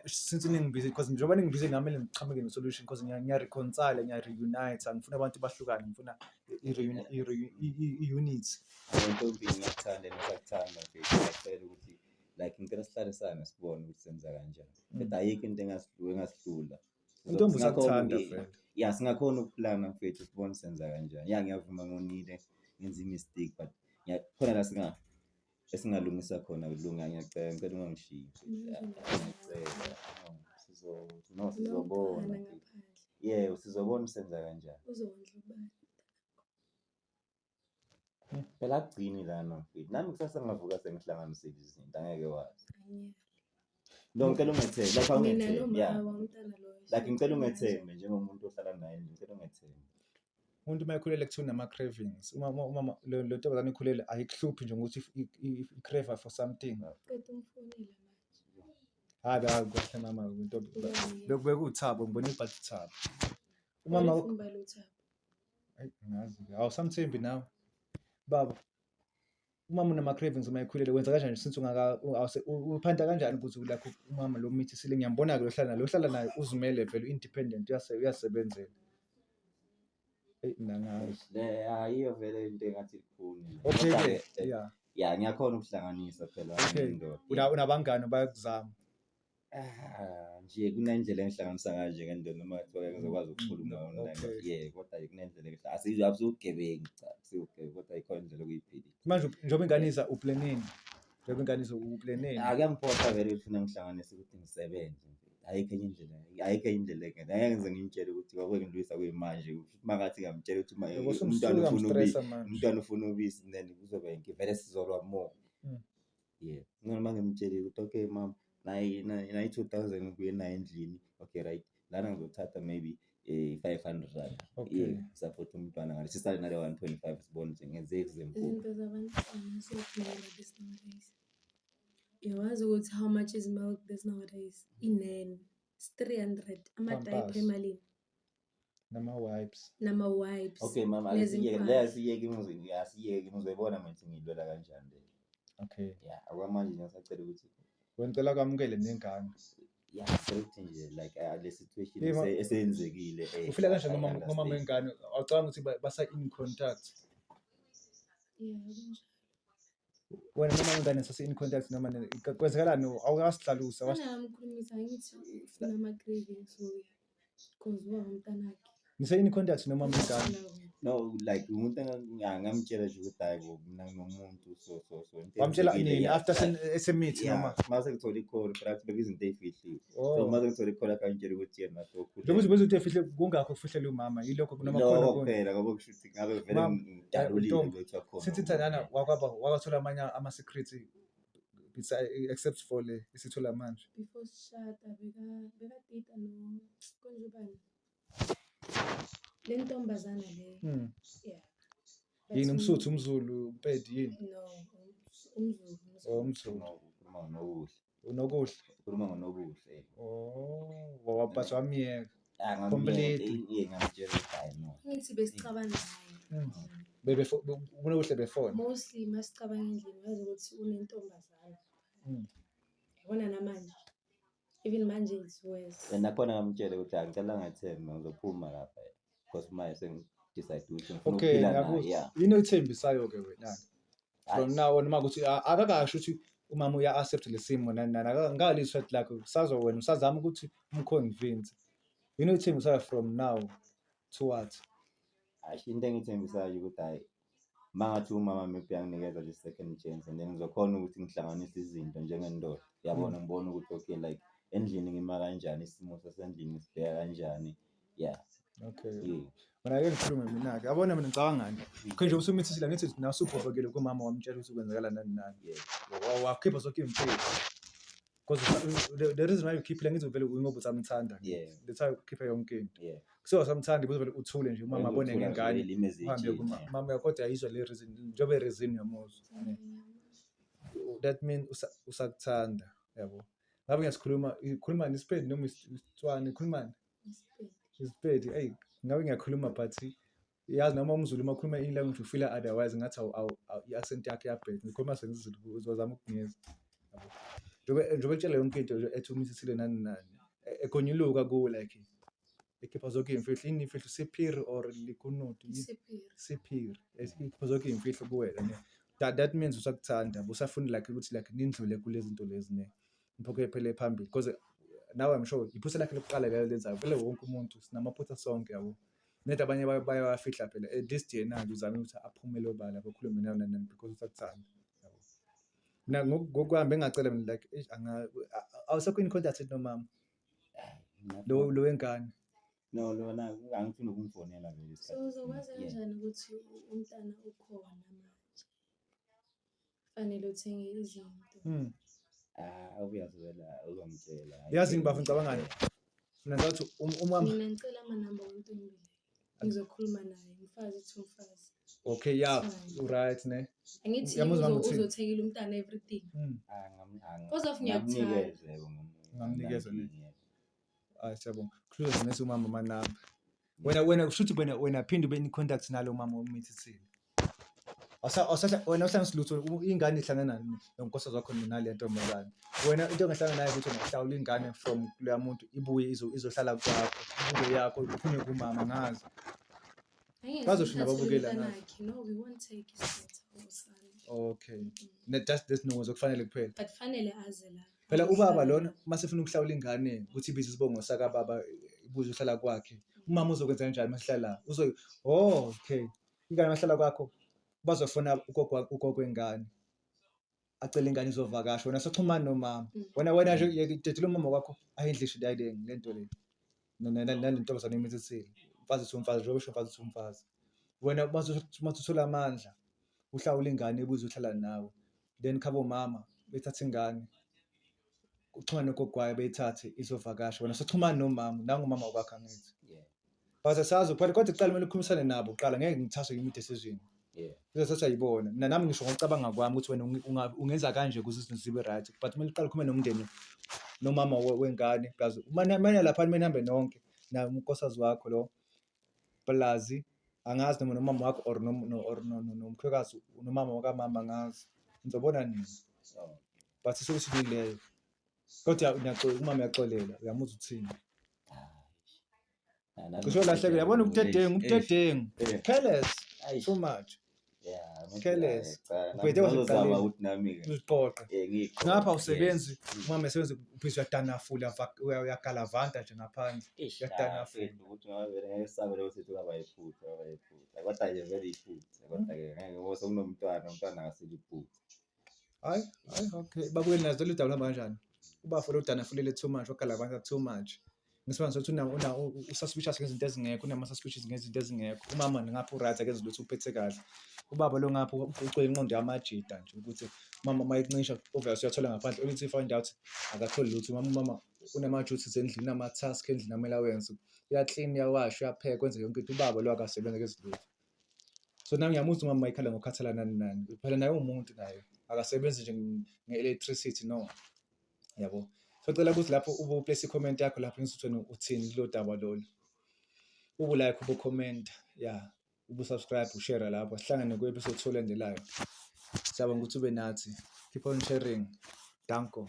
Speaker 3: Since ningibize because njengoba ningibize nami kumele ngiqhamuke ne-solution because ngiya-reconcile, ngiya-reunite, angifuni abantu bahlukane, ngifuna i-unity.
Speaker 2: Ntombi ngiyakuthanda ngisakuthanda mfethu. Ngiyacela ukuthi like ngicela sihlalisane sibone ukuthi senza kanjani. Kodwa ayikho into engasihlula.
Speaker 3: Intombi usakuthanda vele.
Speaker 2: Yeah, singakhona ukuplana mfethu sibone senza kanjani. Yeah, ngiyavuma ngonile ngenza i-mistake but khona la esingalungisa khona kulunga. Ngiyacela, ngicela ungangishiyi mfethu. Ngiyacela. No, sizobona mfethu. Yeah, sizobona senza kanjani.
Speaker 1: Uzondla ubani?
Speaker 2: Phela akugcini lana mfethu. Nami kusasa ngingavuka sengihlanganisile izinto, angeke wazi. No, ngicela ungethembe. Like
Speaker 1: Mina
Speaker 2: awungethembi.
Speaker 1: noma
Speaker 2: Yeah.
Speaker 1: wamntana loyo.
Speaker 2: Like ngicela ungethembe njengomuntu ohlala naye, ngicela ungethembe.
Speaker 3: Umuntu uma ekhulele kuthiwa unama-cravings. Uma, uma, uma, lo, lo ntombazane ikhulele ayikuhluphi nje ngokuthi i-crave for something.
Speaker 1: Qeda umfonela manje.
Speaker 3: Hayi, hayi, kahle mama, intombi.
Speaker 1: Ubani?
Speaker 3: Lokhu bekuwuthabo, ngibona ibhadi uthabo. Umama
Speaker 1: Wena ufuna ubani uthabo?
Speaker 3: Ayi, angazi-ke. Awusamthembi nawe. Baba, umama unama-cravings uma ekhulele, wenza kanjani since ungaka, awuse, uphanda kanjani ukuthi like umama lo mithisile, ngiyambona-ke lo hlala naye, lo hlala naye uzimele vele, u-independent, uyasebenzela. Eyi, mina angazi.
Speaker 2: Le, ayiyo vele into engathi ilukhuni.
Speaker 3: Okay-ke,
Speaker 2: Kodwa-ke,
Speaker 3: yeah.
Speaker 2: yeah, ngiyakhona ukuhlanganisa phela
Speaker 3: Okay.
Speaker 2: nendoda.
Speaker 3: Unabangani bayakuzama.
Speaker 2: Ah, nje kunendlela engihlanganisa ngayo nje ngendoda noma kuthiwa ngizokwazi ukukhuluma online. Yeah, kodwa kunendlela engihle. Asiwubugebengu cha, asiwubugebengu kodwa ikhona indlela okuyiphilisa.
Speaker 3: Manje njengoba ingane iza uplaneni, njengoba ingane iza uplaneni.
Speaker 2: Ah, kuyangiphoqa vele ukuthi funa ngihlanganise ukuthi ngisebenze. Ayikho enye indlela, ayikho enye indlela engene. Angeke ngize ngimtshele ukuthi kwake ngilwisa kuyimanje. Uma ngathi ngiyamtshela ukuthi uma
Speaker 3: Yabo
Speaker 2: umntwana
Speaker 3: sumsuka
Speaker 2: ufuna ubisi,
Speaker 3: mstressa manje.
Speaker 2: umntwana ufuna ubisi then kuzoba inkinga. Vele sizolwa more. Yeah. Noma ngimtshelile ukuthi okay mama, nayi nayi 2000 ngibuye nayo endlini. Okay right. Lana ngizothatha maybe 500 rand. Yeah, support umntwana ngale. Sisale nale 1.5 sibone nje ngenze example.
Speaker 1: Izinto zabantwana sokudura this nowadays. Uyawazi ukuthi how much is milk this nowadays? Inene. It's 300. Ama-diaper
Speaker 3: Pampers.
Speaker 1: emalini?
Speaker 3: Nama-wipes.
Speaker 1: Nama-wipes.
Speaker 2: Okay mama, asiyeke
Speaker 1: Nezimpahla.
Speaker 2: le asiyeke imizwe, asiyeke ngizoyibona manje ngiyilwela kanjani le.
Speaker 3: Okay.
Speaker 2: Yeah, okwamanje nje ngisacela ukuthi
Speaker 3: Wena ngicela kwamukele nengane.
Speaker 2: yeah, ngicela ukuthi nje like le situation
Speaker 3: Hey,
Speaker 2: eseyenzekile
Speaker 3: Ufila kanjani
Speaker 2: I
Speaker 3: ngomama ngomama
Speaker 2: understand.
Speaker 3: wengane? Awucabanga ukuthi basa in contact?
Speaker 1: Yeah, kunjalo.
Speaker 3: Wena noma wengane sase in contact noma kwenzakalani? Awukasihlalusa.
Speaker 1: Angamkhulumisa ngithi ufuna ama-cravings so cause uba umntanakhe.
Speaker 3: Nise in contact nomama wengane.
Speaker 2: No, like umuntu ngamtshela nje ukuthi hayi bo mina nginomuntu so so so into
Speaker 3: Wamtshela
Speaker 2: eyenzekile,
Speaker 3: nini?
Speaker 2: yeah,
Speaker 3: After
Speaker 2: like,
Speaker 3: esemithi
Speaker 2: yeah,
Speaker 3: noma?
Speaker 2: mase ngithola i-call phela kuthi bekuyizinto ey'fihliwe. So
Speaker 3: Oh.
Speaker 2: mase ngithola i-call akangitshela ukuthi yena sokhulelwe.
Speaker 3: Njengoba ubuza ukuthi efihle kungakho kufihlele umama yilokho noma khona
Speaker 2: Lokho
Speaker 3: okunye.
Speaker 2: kuphela ngoba kusho ukuthi ngabe vele
Speaker 3: Mama,
Speaker 2: ngidalulile
Speaker 3: Ntombi,
Speaker 2: ukuthi akhona.
Speaker 3: Sithi Thandana wakwaba wakathola amanye ama-secrets except for le esithola manje.
Speaker 1: Before sishada bekadita no konje ubani? Le ntombazana le. Yeah. But
Speaker 3: Yini umSuthu, umZulu, uMpedi yini?
Speaker 1: No, umZulu.
Speaker 3: Oh, umZulu.
Speaker 2: Ukhuluma ngonobuhle.
Speaker 3: Unokuhle.
Speaker 2: Ukhuluma ngonobuhle.
Speaker 3: Oh, wabhathi wamyeka.
Speaker 2: Ah, ngamyeka,
Speaker 3: Completely.
Speaker 2: yeah, ngamtshela ukuthi hayi no.
Speaker 1: Ngithi besicabana naye.
Speaker 3: Bebefo unokuhle befona.
Speaker 1: Mostly masicabanga endlini wazi ukuthi unentombazana. Yabona namanje. Even manje it's worse.
Speaker 2: And nakhona ngamtshela ukuthi hayi ngicela ngathemba ngizophuma lapha. Because manje sengidecide ukuthi ngifuna
Speaker 3: Okay,
Speaker 2: ukuphila naye.
Speaker 3: ngiyakuzwa.
Speaker 2: Yeah.
Speaker 3: Yini oyithembisayo ke wena? From now on uma ukuthi akakasho ukuthi umama uya accept lesimo nani nani akangaliswa like usazwa wena usazama ukuthi umconvince. Yini oyithembisayo from now to what?
Speaker 2: Hayi into engithembisayo ukuthi hayi mangathi umama maybe uyanginikeza nje second chance and then ngizokhona ukuthi ngihlanganise izinto njengendoda. Yabona ngibona ukuthi okay like endlini ngima kanjani, isimo sasendlini sibheka kanjani. Yeah.
Speaker 3: Okay.
Speaker 2: Yeah.
Speaker 3: Mina ake ngikhulume mina-ke. Yabona mina ngicabangani. Khe nje usumithisile ngithi nawe usuphovekile kumama wamtshela ukuthi kwenzakala nani nani.
Speaker 2: Yeah.
Speaker 3: Wakhipha zonke iy'mfihlo. Because the reason why ukhiphile ngithi vele ngoba usamthanda.
Speaker 2: Yeah.
Speaker 3: That's why ukhipha yonke into.
Speaker 2: Yeah.
Speaker 3: Kusuka usamthanda vele uthule nje umama abone
Speaker 2: Uthula
Speaker 3: ngengane.
Speaker 2: nje, limeze
Speaker 3: Uhambe
Speaker 2: ejele.
Speaker 3: kuma mama kodwa ayizwa le reason njengoba i-reason yomuzwa. That mean usakuthanda yabo. Ngabe ngiyasikhuluma ikhuluma nesiPedi noma isiTswana ikhulumani? IsiPedi. Ey ngabe ngiyakhuluma but yazi noma umZulu uma ukhuluma enye language ufila otherwise ngathi i-accent yakhe iyabheda. Ngikhuluma sengisiZulu uzozama ukungizwa. Yabo. Njengoba etshela yonke into nje ethi umithisile nani nani. Egonyuluka kuwe like ekhipha zonke iy'mfihlo. Yini imfihlo? Sephiri or likunutu? Yini?
Speaker 1: Sephiri.
Speaker 3: Sephiri. Ekhipha zonke iy'mfihlo kuwena ne. That means usakuthanda, usafuna like ukuthi like nindlule kulezi zinto lezi ne. Niphokophele phambili because now I'm sure iphutha lakhe lokuqala lelo lenzayo. Vele wonke umuntu sinamaphutha sonke yabo. Ned abanye bayawafihla phela. At least yena nje uzame ukuthi aphumele obala akhulume nawe nani nani because usakuthanda. Yabo. Mina ngokuhamba engacela mina like eish, awusekho in contact nomama. Lo wengane.
Speaker 2: No, lona angifuni ukumfonela vele isikhathi.
Speaker 1: So uzokwazi
Speaker 2: Yeah.
Speaker 1: kanjani ukuthi umntana ukhona manje? Fanele uthenge izinto.
Speaker 2: Ah, uyazwela, uzongitshela.
Speaker 3: Yazi ngibafuna ngicabangani? Mina ngathi umama
Speaker 1: Mina ngicela amanamba wentombi le. Ngizokhuluma naye, umfazi uthi umfazi.
Speaker 3: Okay, yeah,
Speaker 1: Fine.
Speaker 3: right ne.
Speaker 1: Angithi
Speaker 3: Uyamuzwa mama uthini?
Speaker 1: uzothengela umntana everything.
Speaker 2: Ah,
Speaker 1: Because of ngiyakuthanda.
Speaker 2: ngamnikeza, yebo,
Speaker 3: Ngamnikeza, ne.
Speaker 2: ngamnikeza.
Speaker 3: Hayi siyabonga. Kusho nje umama amanamba. Wena wena kusho ukuthi wena phinde ube in contact nalo mama omithisile. Awusahla wena uhlanganisa lutho, ingane ihlangana nonkosikazi wakho nale ntombazane. Wena into ongahlangana nayo ukuthi ungahlawula ingane from kuloya muntu ibuye izohlala kwakho, ibuye yakho iphume kumama ngazi.
Speaker 1: Angeke
Speaker 3: Bazosho
Speaker 1: simthathele
Speaker 3: nababukela
Speaker 1: umntana
Speaker 3: ngazi.
Speaker 1: wakhe. No, we won't take his daughter or son.
Speaker 3: Okay. Ne just this no kufanele kuphela.
Speaker 1: But fanele aze la.
Speaker 3: Phela ubaba lona uma sefuna ukuhlawula ingane ukuthi ibize isibongo sakababa ibuze uhlala kwakhe. Umama uzokwenza kanjani masihlala la? Uzo Oh, okay. Ingane mahlala kwakho bazofuna ugogo ugogo wengane. Acele ingane izovakasha wena soxhumana nomama. Wena nje dedela umama wakho ayindlishe le lento le. Nale ntombazane imithethile. Umfazi uthi umfazi njengoba usho umfazi uthi umfazi. Wena masuthola amandla uhlawula ingane ibuze uhlala nawe. Then khabo mama bethatha ingane uxhumane nogogo wayo beyithathe izovakasha wena soxhumana nomama nangumama wakho angithi.
Speaker 2: Yeah.
Speaker 3: But asazi phela kodwa kuqala kumele ukhulumisane nabo kuqala ngeke ngithathwe yimi decision.
Speaker 2: Yeah.
Speaker 3: Izothathwa yibona. Mina nami ngisho ngokucabanga kwami ukuthi wena ungenza kanje ukuze izinto zibe right. But kumele uqale ukhulume nomndeni nomama wengane plus mane lapha kumele nihambe nonke na unkosikazi wakho lo plus angazi noma nomama wakho or or nomkhwekazi nomama wakamama angazi. Nizobona nini.
Speaker 2: So,
Speaker 3: But solution ileyo. Kodwa umama uyaxolela uyamuzwa uthini. Cishe ulahlekile yabona ubudedengu ubudedengu. Careless too much.
Speaker 2: Yeah,
Speaker 3: Careless.
Speaker 2: cha,
Speaker 3: Uphethe
Speaker 2: nami ngizozama
Speaker 3: kwasekuqaleni.
Speaker 2: ukuthi nami-ke
Speaker 3: Uziqoqe.
Speaker 2: ngiyiqoqe,
Speaker 3: Ngapha
Speaker 2: yes.
Speaker 3: usebenzi, umama esebenza ubhizi uyadanafula uyagalavanta nje ngaphandle.
Speaker 2: Eish,
Speaker 3: Uyadanafula.
Speaker 2: mfethu, ukuthi ngoba vele ngeke sisabe lokho sithi kwaba yiphutha, kwaba yiphutha. Kodwa nje vele iphutha. Kodwa-ke ngeke ngoba sekunomntwana, umntwana akasilo iphutha.
Speaker 3: Hayi, hayi okay. Babukeli nazo lolu daba luhamba kanjani? Ubafo lo danafulele too much, wagalavanta too much. Ngesibanga sokuthi una u-suspicious ngezinto ezingekho, unama-suspicious ngezinto ezingekho. Umama ngapha u-right akenzi lutho uphethe kahle. Ubaba lo ngapha ucwele inqondo yamajida nje ukuthi umama uma ekuncisha obvious uyathola ngaphandle only to find out akatholi lutho. Umama unama-duties endlini, unama-task endlini amele awenze. Uya-clean, uyawasha, uyapheka, wenza yonke into. Ubaba lo akasebenzi akenzi lutho. So nami ngiyamuzwa umama uma ekhala ngokukhathala nani nani. Phela naye uwumuntu naye akasebenzi nje nge-electricity no. Yabo. So cela ukuthi lapho ube uplace i-comment yakho lapho ngizwe ukuthi uthini kulo daba lolu. Ube like, ube comment, yeah, ube subscribe, ushare lapho. Sihlangane kwi-episode 2 elandelayo. Siyabonga ukuthi ube nathi. Keep on sharing. Danko.